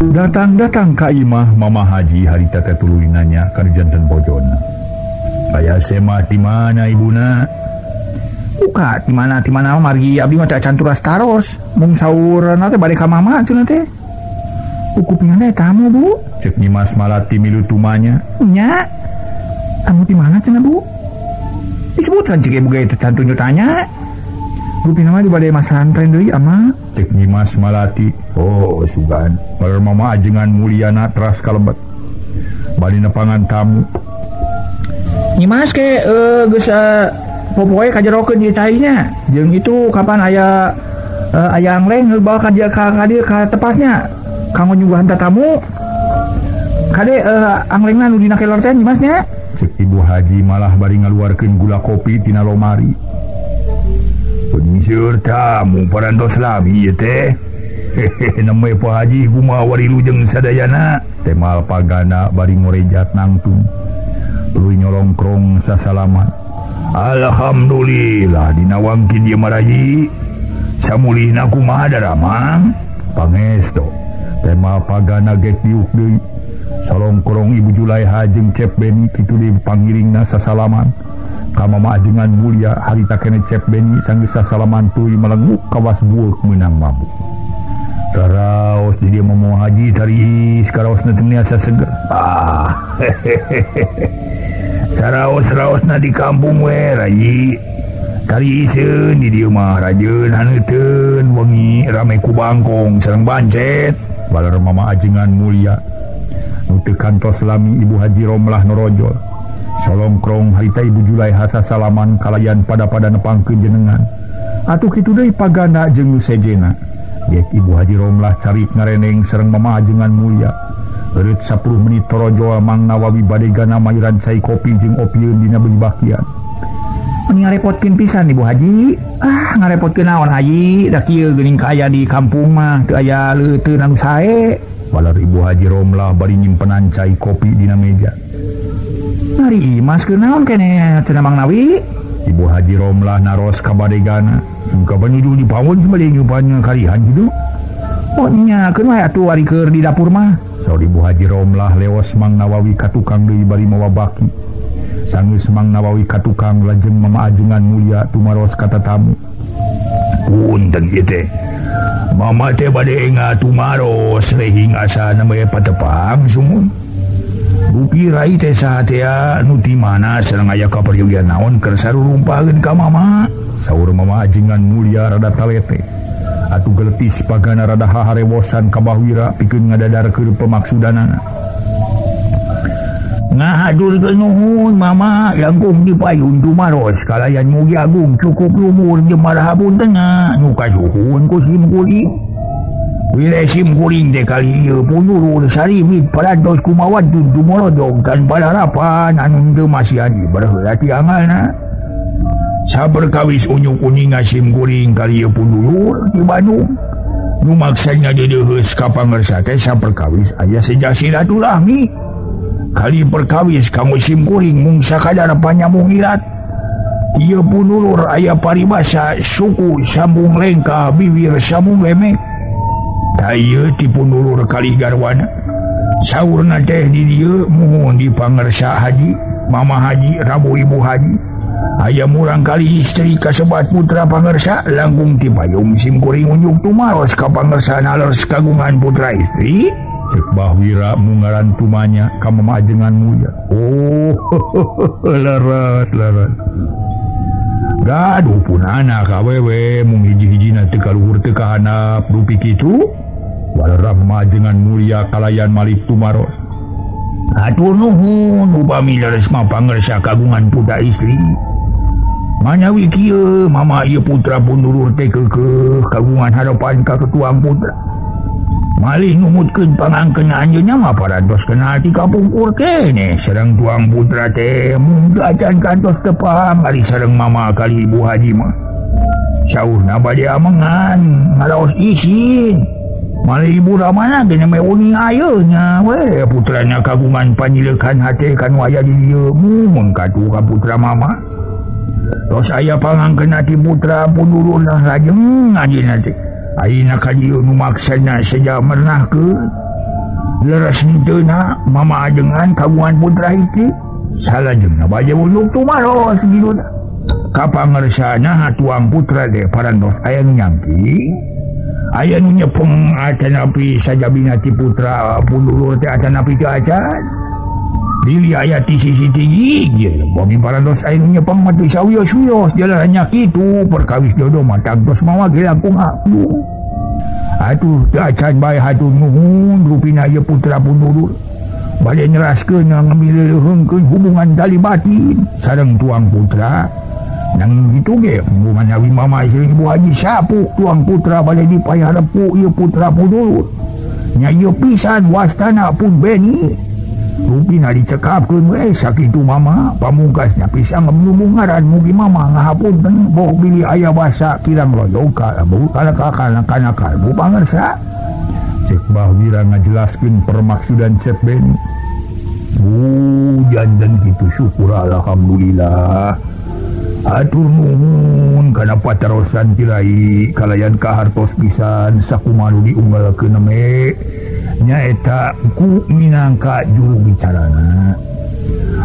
Datang-datang ka imah Mama Haji harita teh tuluy nanya ka janten bojona. Aya semah di mana ibuna? Buka di mana margi abdi mah teh acan turas taros. Mung saurna teh bade ka mama cenah teh. Kupingan teh tamu Bu. Cek Nyimas Malati milu tumanya. Nya. Tamu di mana cenah Bu? Disebutkan cek ibu ge teh can tunjuk tanya. Rupina mah di bade masantren deui ama. Cek Nyimas Malati. Oh sugan. Baler Mama Ajengan Mulyana teras kalebet. Bari nepangan tamu. Nyimas ke geus popoe kajerokeun di cainya. Jeung itu kapan aya aya angleng bawa ka dieu ka dieu ka tepasnya. Kanggo nyuguhan tamu. Kade anglengna nu dina kelor teh Nyimas nya. Cek Ibu Haji malah bari ngaluarkeun gula kopi tina lomari. Penyisir tamu parantos lami ieu teh. Hehehe namanya Pak Haji kumaha warilujeng sadayana. Temal pagana bari ngorejat nangtung. Tuluy nyolongkrong sasalaman. Alhamdulillah dina wangkin ieu maraji. Samulihna kumaha daramang? Pangesto. Temal pagana gek diuk deui. Solongkrong Ibu Julaiha jeung Cep Beni kitu deui pangiringna sasalaman. Ka Mama Ajengan Mulya harita kene Cep Beni sanggeus sasalaman tuluy melenguk kawas bueuk meunang mabuk. Taraos di dia Mama Haji tariis karaosna teu asa seger. Ah saraos-raosna di kampung we rayi. Tariiseun di dieu mah rajeun haneuteun wengi rame ku bangkong sareng bancet. Baler Mama Ajengan Mulya nu teu kantos lami Ibu Haji Romlah norojol. Solongkrong harita Ibu Julaiha sasalaman kalayan pada-pada nepangkeun jenengan. Atuh kitu deui pagana jeung nu sejena. Gek Ibu Haji Romlah carik ngareneng sareng Mama Ajengan Mulya. Eureut 10 menit torojol Mang Nawawi badegana mayuran cai kopi jeung opieun dina bagian. Meni ngarepotkeun pisan Ibu Haji. Ah ngarepotkeun naon Haji, da kieu geuning ka aya di kampung mah teu aya leuteun anu sae. Baler Ibu Haji Romlah bari nyimpenan cai kopi dina meja. Mari Imas keur naon keneh cenah Mang Nawi? Ibu Haji Romlah naros ka badegana. Sungka banyudu di pawon sebalik nyupannya kalihan gitu. Oh nya keun wae atuh ari keur di dapur mah. Saur Ibu Haji Romlah leos Mang Nawawi ka tukang deui bari mawa baki. Sanggeus Mang Nawawi ka tukang lajeng Mama Ajengan Mulya tumaros ka tatamu. Punten ieu teh. Mama teh bade enga tumaros rehing asana bae patepang sumun. Rupi rai teh saha teh nu ti mana sareng aya kaperyogian naon keur sarurumpaheun ka mama. Saur Mama Ajengan Mulya rada talete. Atuh geletis pagana rada haharewosan ka Bahwira pikeun ngadadarkeun pemaksudanana. Ngahaturkeun nuhun mama langkung dipayun tumaros kalayan mugi agung cukup lumur jeung marahapuntenna nu kasuhun ku sim kuring. Wile sim kuring teh kali ieu punurur sarimit parantos kumawadun tumolodog kan palarapan anu teu masihan ibarheula ti amalna. Saperkawis unyuk uninga sim kuring kali ieu punulur di Bandung. Nu maksana deudeuheus ka pangersa teh saperkawis aya seja silaturahmi. Kali perkawis kanggo sim kuring mung sakadar panyamung ilat. Ieu punulur aya paribasa suku sambung lengkah bibir sambung lemek. Ta ieu ti punulur kali garwana. Saurna teh di dieu muhun di pangersa haji, mama haji, rabu ibu haji. Aya murang kali istri kasebat putra pangersa langkung ti payung sim kuring unjuk tumaros ka pangersa nalers kagungan putra istri. Cek Bahwira mungaran tumanya ka Mama Ajengan Mulya. Oh leres leres. Gaduh pun anak awewe mung hiji-hijina teu kaluhur teu kahandap rupi kitu. Walerah Mama Ajengan Mulya kalayan malik tumaros. Hatur nuhun upami leres mah pangersa kagungan putra istri. Manyawi kieu mama ieu putra pundulur teh keukeuh kagungan harapan ka ketuang putra. Malih numutkeun pangangkeun anjeunna mah parantos kenal ti kapungkur keneh sareng tuang putra teh mung acan kantos tepang ari sareng mama kali ibu haji mah. Saurna bade amengan ngaraos isin. Malih ibu ramana ge nyame uning ayeuna we putrana kagungan panyilekan hate kanu aya di dieu mung katuh ka putra mama. Tos aya pangangkeun ti putra pundulurna lajeng anjeunna teh. Ayeuna ka dieu nu maksana seja mernahkeun. Leres henteu na mama ajengan kagungan putra istri. Salajengna bade uluk tumaros giduna. Kapangersana tuang putra teh parantos aya nu nyangking. Aya nu nyepeng atanapi sajabina ti putra pundulur teh atanapi teu acan. Bilih aya ti sisi tinggi ge bami parantos aya nu nyepeng mah teu sawios-wios jalannya kitu perkawis jodoh mah tangtos mawa ge langkung aku. Atuh teu acan bae hatur nuhun rupina ieu putra pundulur. Bade nyeraskeun ngamileuheungkeun hubungan tali batin sareng tuang putra. Nang kitu ge manawi mama jeung ibu haji sapuk tuang putra bade dipayarepu ieu putra pundulur. Nya ieu pisan wastana pun Beni. Rupina dicekapkeun we sakitu mama pamungkasna pisang ngemung ngaran mugi mama ngahapunten boh bilih aya basa kirang royong ka kana kana kalbu pangersa. Cek Bah Wira ngajelaskeun permaksudan Cep Beni. Jandan kitu syukur alhamdulillah. Atur nuhun kana patarosan kirai kalayan kahartos pisan sakumaha nu diunggalkeun me nyaeta ku minangka juru bicarana.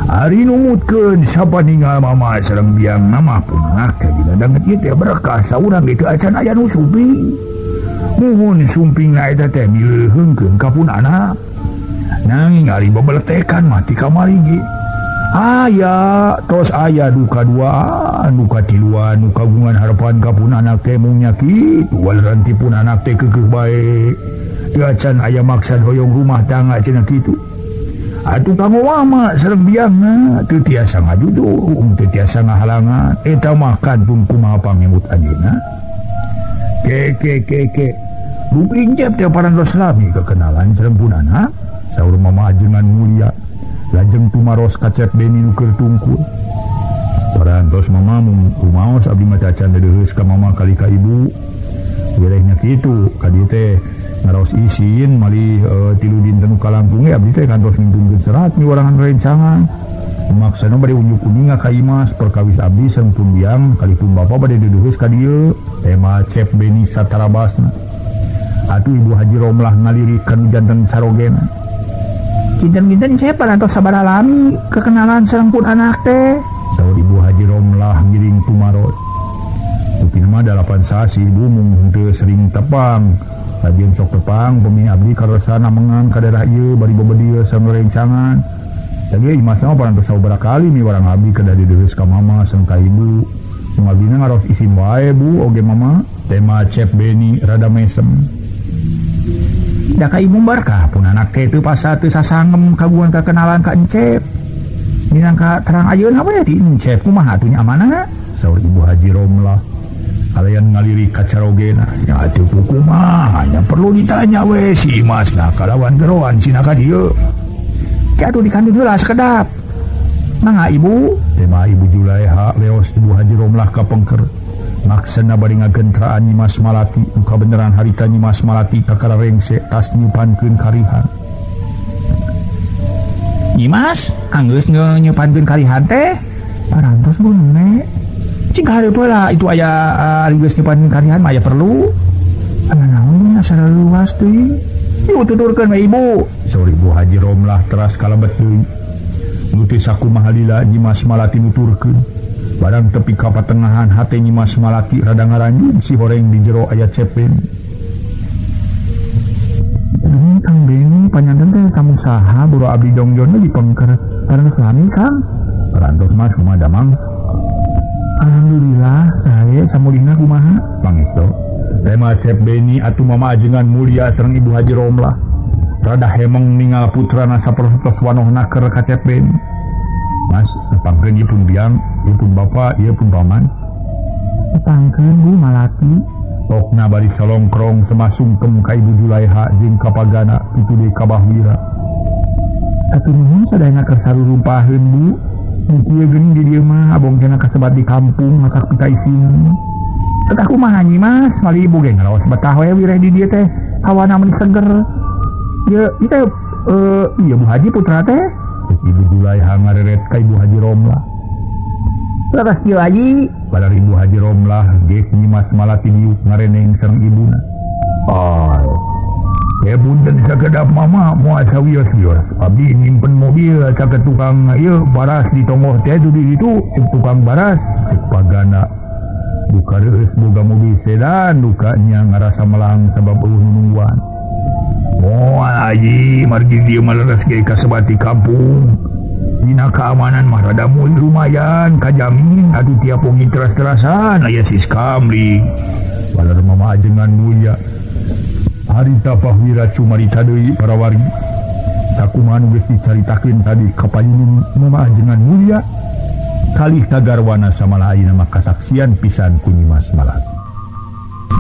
Ari numutkeun sapaningal mama sareng biang mama punah teh dina danget ieu teh berkah saurang ge teu acan aya nu sumping. Muhun sumpingna eta teh mileuheungkeun ka pun anak. Nanging ari bebeletekan mah ti kamari ge. Aya tos aya duka duaan duka tiluan nu kagungan harapan ka pun anak teh mung nya kitu waleran ti pun anak teh keukeuh bae. Teu acan aya maksad hoyong rumah tangga cenah kitu. Atuh kanggo mama sareng biangna teu tiasa ngajujur, teu tiasa ngahalangan. Eta mah kantun kumaha pangemut anjeunna. Ke ke ke ke. Rupi injep teh parantos lami kekenalan sareng pun anak. Saur mama ajengan mulia. Lajeng tumaros ka Cep Beni nu keur tungkul. Parantos mama mung kumaos abdi mah acan deudeuheus ka mama kali ka ibu. Welehnya kitu ka dieu teh ngaraos isin malih tilu dinten nu kalangkung ge abdi teh kantos ngimpunkeun serat miwarangan rencangan. Maksana bade unjuk kuninga ka Imas perkawis abdi sareng pun biang kali pun bapa bade deudeuheus ka dieu. Tema Cep Beni satarabasna. Atuh Ibu Haji Romlah ngalirik kanu janten sarogena. Kinten-kinten saya parantos sabaraha lami kekenalan sareng pun anak teh. Saur Ibu Haji Romlah ngiring tumaros. Rupina mah 8 sasih ibu mung henteu sering tepang. Lajeng sok tepang pemi abdi karesana mengan ka daerah ieu bari bebedieu sareng rencangan. Tadi Imas mah parantos sabaraha kali miwarang abdi kedah dideuheus ka mama sareng ka ibu. Mung abdina ngaros isin wae bu oge mama. Tema Cep Beni rada mesem. Da ka ibu barkah pun anak teh teu pasa teu sasangem kagungan kakenalan ka Encep. Minangka terang ayeuna we di Encep kumaha atuh nya amanana? Saur Ibu Haji Romlah. Kalayan ngalirik ka carogena. Nya atuh kumaha nya perlu ditanya we si Imas na kalawan geroan sina ka dieu. Ki atuh dikandung heula sakedap. Mangga ibu? Tema Ibu Juleha leos Ibu Haji Romlah ka pengker. Maksana bari ngagentraan Nyimas Malati nu kabeneran harita Nyimas Malati kakara rengse tas nyupankeun karihan. Nyimas anggeus nyupankeun karihan teh parantos bune. Cing hareup heula itu aya ari geus nyupankeun karihan mah aya perlu. Ana naon nya luas teuing. Ieu tuturkeun we ibu. Saur Ibu Haji Romlah teras kalebet deui. Nu teu sakumaha lila Nyimas Malati nuturkeun. Barang tepi ka patengahan hate Nyimas Malati rada ngaranjun si horeng di jero aya Cep Beni. Kang Beni panyanten teh kamu saha buru abdi jongjon di pengker parantos lami Kang. Parantos mah kumaha damang? Alhamdulillah sae samulihna kumaha? Pangestu. Tema Cep Beni atuh mama ajengan mulia sareng Ibu Haji Romlah. Rada hemeng ningal putrana sapertos wanohna keur ka Cep Beni. Mas tepangkeun ieu pun biang, ieu pun bapa, ieu pun paman. Tepangkeun Bu Malati. Tokna bari salongkrong semasungkem ka Ibu Julaiha jeung ka Pagana kitu deui ka Bahwira. Atuh nuhun sadayana keur sarurumpaheun Bu. Nu kieu geuning di dieu mah abong kena kasebat di kampung matak pika ising. Tah kumaha Nyi Mas, mali ibu ge ngaraos betah we wireh di dieu teh. Hawana meni seger. Ieu ieu teh ieu Bu Haji putra teh. Ibu Julaiha ngareret ka Ibu Haji Romlah. Leres kieu Haji. Padahal Ibu Haji Romlah geus Nyi Mas Malati diuk ngareneng sareng ibuna. Ay. Ya punten sakedap mama moal sawios-wios. Abdi nyimpen mobil cak tukang ieu baras di tonggoh teh di ditu cek tukang baras cek Pagana. Duka reueus boga mobil sedan duka nya ngarasa melang sabab eueuh nungguan. Moal Haji margi dieu mah leres ge kasebat di kampung. Dina keamanan mah rada lumayan kajamin atuh tiap wengi teras-terasan aya siskamling. Balar mama ajengan mulia. Harita Bahwira cumarita deui para wargi. Sakumaha nu geus dicaritakeun tadi ka payunun mama ajengan mulia. Kalih kagarwana samalah ayeuna mah kasaksian pisan ku Nyi Mas Malati.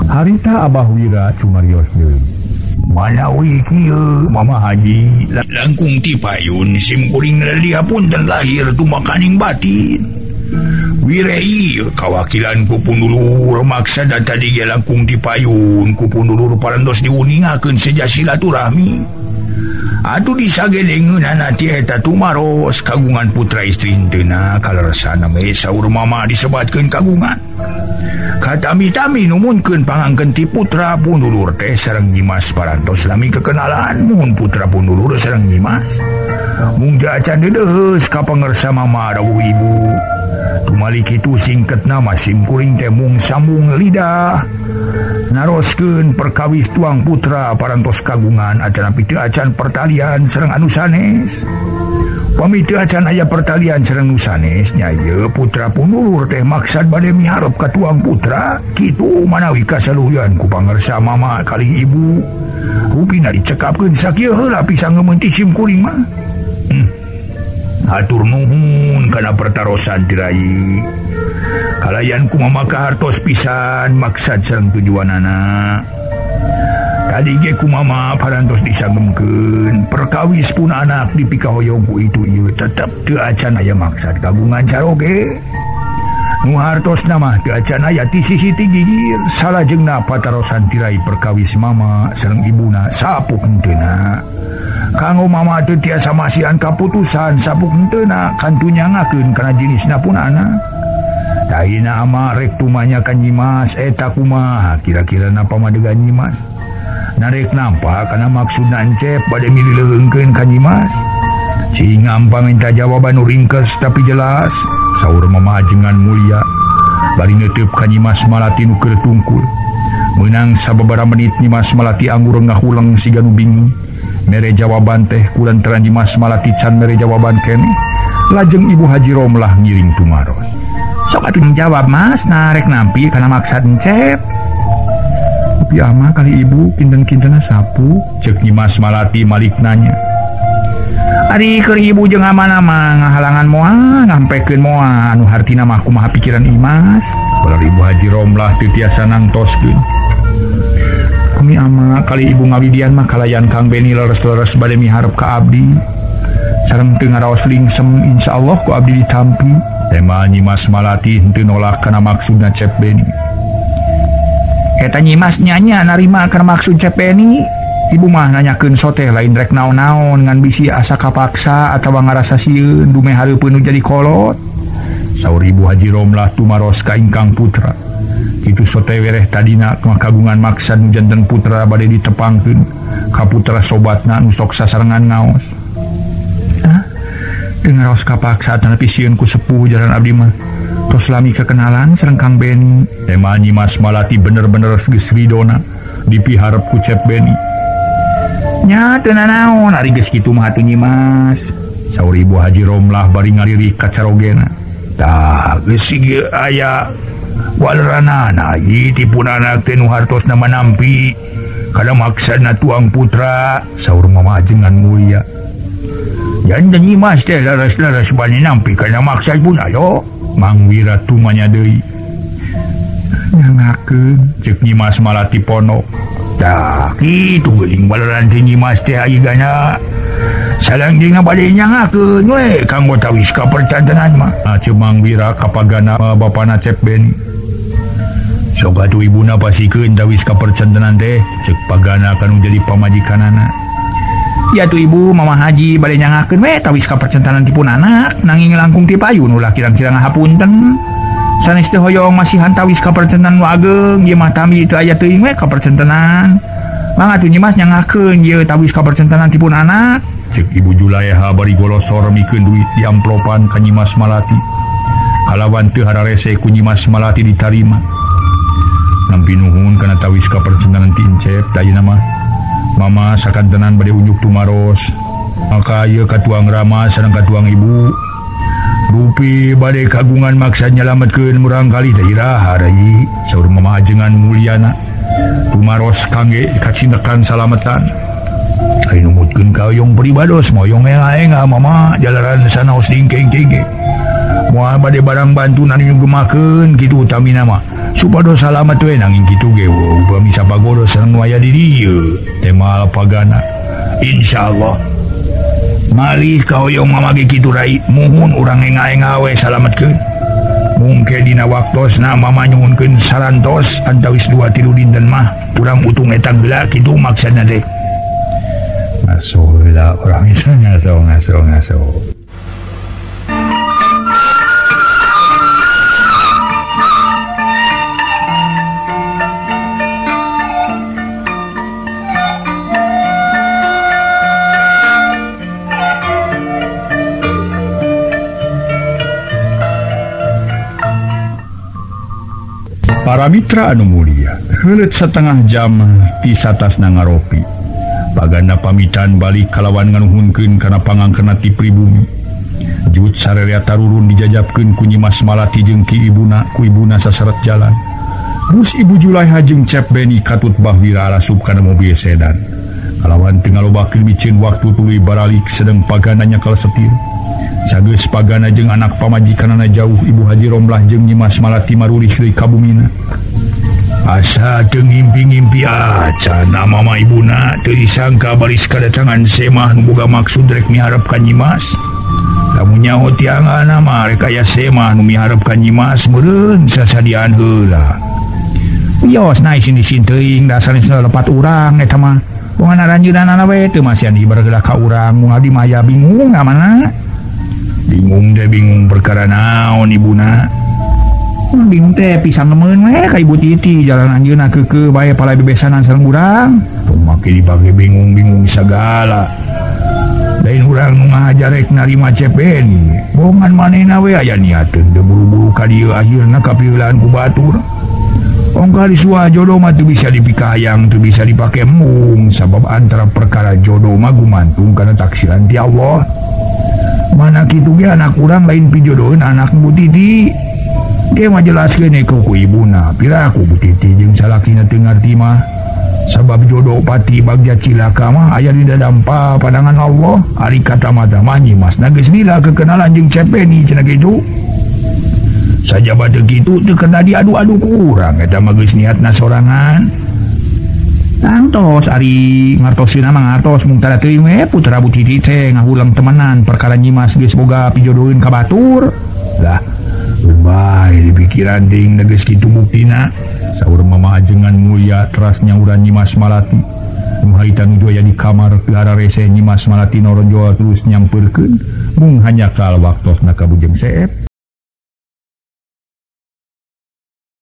Harita Abah Wira cumarios deui. Manawi kieu Mama Haji langkung ti payun sim kuring dihapunten lahir tumakaning batin. Wire ieu kawakilan ku pundulur maksada tadi ge langkung ti payun ku pundulur parantos diuningakeun seja silaturahmi. Atuh disagedengeunana ti eta tumaros kagungan putra istri henteu kaleresana we saur mama disebatkeun kagungan. Katami-tami numunkeun pangangkeun ti putra pundulur teh sareng Nyi Mas parantos lami kekenalan mun putra pundulur sareng Nyi Mas. Mung teu acan deudeuheus ka pangersa mama rawuh ibu. Tumali kitu singketna mah simkuring teh mung sambung lidah. Naroskeun perkawis tuang putra parantos kagungan atanapi teu acan pertalian sareng anu sanes. Pami teu acan aya pertalian sareng nu sanes nya ieu putra pundulur teh maksad bade miharep ka tuang putra kitu manawi kasaluhuyan ku pangersa mama kalih ibu. Rupina dicekapkeun sakieu heula pisang ngeumeun ti simkuring mah. Hatur nuhun kana pertarosan tirai. Kalayan ku mama kahartos pisan maksad sareng tujuanana. Tadi ge ku mama parantos disagemkeun perkawis pun anak dipikahoyong ku itu ieu tetep teu acan aya maksad kagungan caroge. Nu hartosna mah teu acan aya ti sisi ti gigir salajengna patarosan tirai perkawis mama sareng ibuna sapuk henteuna. Kanggo mama teu tiasa masihan kaputusan sapuk henteuna kantunyangakeun kana jenisna pun anak. Taina ama rek tumanya ka Nyi Mas eta kumaha kira-kira napa madegan Nyi Mas. Narek nampa kana maksudna encep bade milih leuheungkeun ka Nyi Mas. Cing ampa minta jawaban nu ringkes tapi jelas saur mama ajengan mulia bari neuteub ka Nyi Mas Malati nu keur tungkul. Meunang sababaraha menit Nyi Mas Malati anggur ngahuleng siga nu bingung. Mere jawaban teh kulantaran Nyi Mas Malati can mere jawaban keneh. Lajeng Ibu Haji Romlah ngiring tumaros. Sok atuh jawab Mas, narek nampi kana maksad encep. Tapi ama kali ibu kinten-kintena sapu, cek Nyi Mas Malati malik nanya. Ari keur ibu jeung amana mah ngahalangan moal, ngampekeun moal anu hartina mah kumaha pikiran Imas. Balar Ibu Haji Romlah teu tiasa nangtoskeun. Kami ama kali ibu ngawidian mah kalayan Kang Beni leres-leres bade miharep ka abdi. Sareng teu ngaraos lingsem insyaallah ku abdi ditampi. Tema Nyi Mas Malati henteu nolak kana maksudna Cep Beni. Eta Nyi Mas nyanya narima kana maksud Cep Beni. Ibu mah nanyakeun soteh lain rek naon-naon ngan bisi asa kapaksa atawa ngarasa sieun dumeh hareupeun nu jadi kolot. Saur Ibu Haji Romlah tumaros ka ingkang putra. Kitu sote wereh tadina kagungan maksad nu janten putra bade ditepangkeun ka putra sobatna nu sok sasarengan ngaos. Hah? Teu ngaraos kapaksa atanapi sieun ku sepuh jalan abdi mah. Tos lami kekenalan sareng Kang Beni. Tema Nyi Mas Malati bener-bener geus ridona dipiharep ku Cep Beni. Nya teu nanaon ari geus kitu mah atuh Nyi Mas. Saur Ibu Haji Romlah bari ngalirik ka carogena. Tah geus ieu aya waleranana ieu ti pun anak teh nu hartosna manampi kana maksana tuang putra, saur mama ajengan mulia. Janten Nyimas teh leres-leres bani nampi kana maksad pun alo. Mang Wira tumanya deui. Nyangakeun ceuk Nyimas Malati ponok. Tah kitu geuning balaran teh Nyimas teh aigana. Salang jeung bade nyangakeun we kanggo tawis ka percantenan mah. Nah, ceuk Mang Wira ka pagana bapana Cep Beni. Sok atuh ibuna pasikeun tawis ka percantenan teh ceuk pagana kanu jadi pamajikanana. Ya tuh ibu Mama Haji bade nyangakeun we tawis ka percantenan tipun anak nanging langkung ti payun ulah kirang-kirang ngahapunten. Sanes teh hoyong masihan tawis ka percantenan nu ageng ieu mah tami teu aya teuing we ka percantenan. Mangga atuh Nyimas nyangakeun ieu tawis ka percantenan tipun anak. Ceuk Ibu Julaeha bari golosor mikeun duit di amplopan ka Nyimas Malati. Kalawan teu hararese ku Nyimas Malati ditarima. Nampi nuhun kana tawis ka percantenan ti Encep da ayeuna mah. Mama sakantenan bade unjuk tumaros. Maka ieu katuang Rama sareng katuang ibu. Rupi bade kagungan maksa nyalametkeun murang kali da iraha rai. Saur Mama Ajengan Mulyana. Tumaros kangge kacindekan salametan. Ai numutkeun ka hoyong pribados moyong enga-enga mama jalaran sanaos dingkeng-dingkeng. Moal bade barang bantunan nu gemakeun kitu utamina mah. Supados salamet we nanging kitu ge upami sapagodos sareng nu aya di dieu. Temal pagana. Insyaallah. Malih ka hoyong mama ge kitu rai muhun urang enga-enga we salametkeun. Mungke dina waktosna mama nyuhunkeun sarantos antawis 2-3 dinten mah urang utung eta geula kitu maksudna teh. Ngaso heula urang ngaso ngaso ngaso. Para mitra anu mulia, heuleut setengah jam ti satasna ngaropi. Pagana pamitan balik kalawan nganuhunkeun kana pangangkeuna ti pribumi. Jut sarerea tarurun dijajabkeun ku Nyimas Malati jeung ki ibuna ku ibuna saseret jalan. Bus Ibu Julaeha jeung Cep Beni katut Bahwira arasup kana mobil sedan. Kalawan teu ngalobakeun miceun waktu tuluy baralik sedeng pagana nyakal setir. Sageus pagana jeung anak pamajikanana jauh Ibu Haji Romlah jeung Nyimas Malati marulih deui ka bumina. Asa teu ngimpi-ngimpi acan mama ibuna teu disangka baris kadatangan semah nu boga maksud rek miharep ka Nyimas. Lamun nyaho tiangana mah rek aya semah nu miharep ka Nyimas meureun sasadian heula. Wios nae isin-isin teuing da sanesna lepat urang eta mah. Bongan aranjeunana we teu masihan dibargeula ka urang mun abdi mah aya bingung mana. Bingung deh bingung perkara naon ibuna. Bingung teh pisang nemeun we ka Ibu Titi jalan anjeunna keukeuh bae pala bebesanan sareng urang. Tong make dipake bingung-bingung sagala. Lain urang nu ngahajar rek narima Cep Beni. Bongan manehna we aya niateun teu buru-buru ka dieu akhirna kapiulaan ku batur. Ongkal disua jodoh mah teu bisa dipikayang, teu bisa dipake embung sabab antara perkara jodoh mah gumantung kana taksiran ti Allah. Mana kitu ge anak urang lain pijodoheun anak Bu Titi. Ge mah jelaskeun ku ibuna, piraku Bu Titi jeung salakina teu ngarti mah. Sabab jodoh pati bagja cilaka mah aya di dadampa pandangan Allah. Ari kata mata mah Nyimasna geus lila kekenalan jeung Cep Beni cenah kitu. Sajaba teu kitu teu kena diadu-adu ku urang eta mah geus niatna sorangan. Tangtos ari ngartosina mah ngartos mung tara teuing we putra Bu Titi teh ngahulang temenan perkara Nyimas geus boga pijodoheun ka batur. Lah, bae dipikiran ding geus kitu buktina. Saur Mama Ajengan Mulia teras nyauran Nyimas Malati. Nu harita nuju aya di kamar teu hararese Nyimas Malati noronjol terus nyampeurkeun mung hanyakal waktosna ka Bujeng Seep.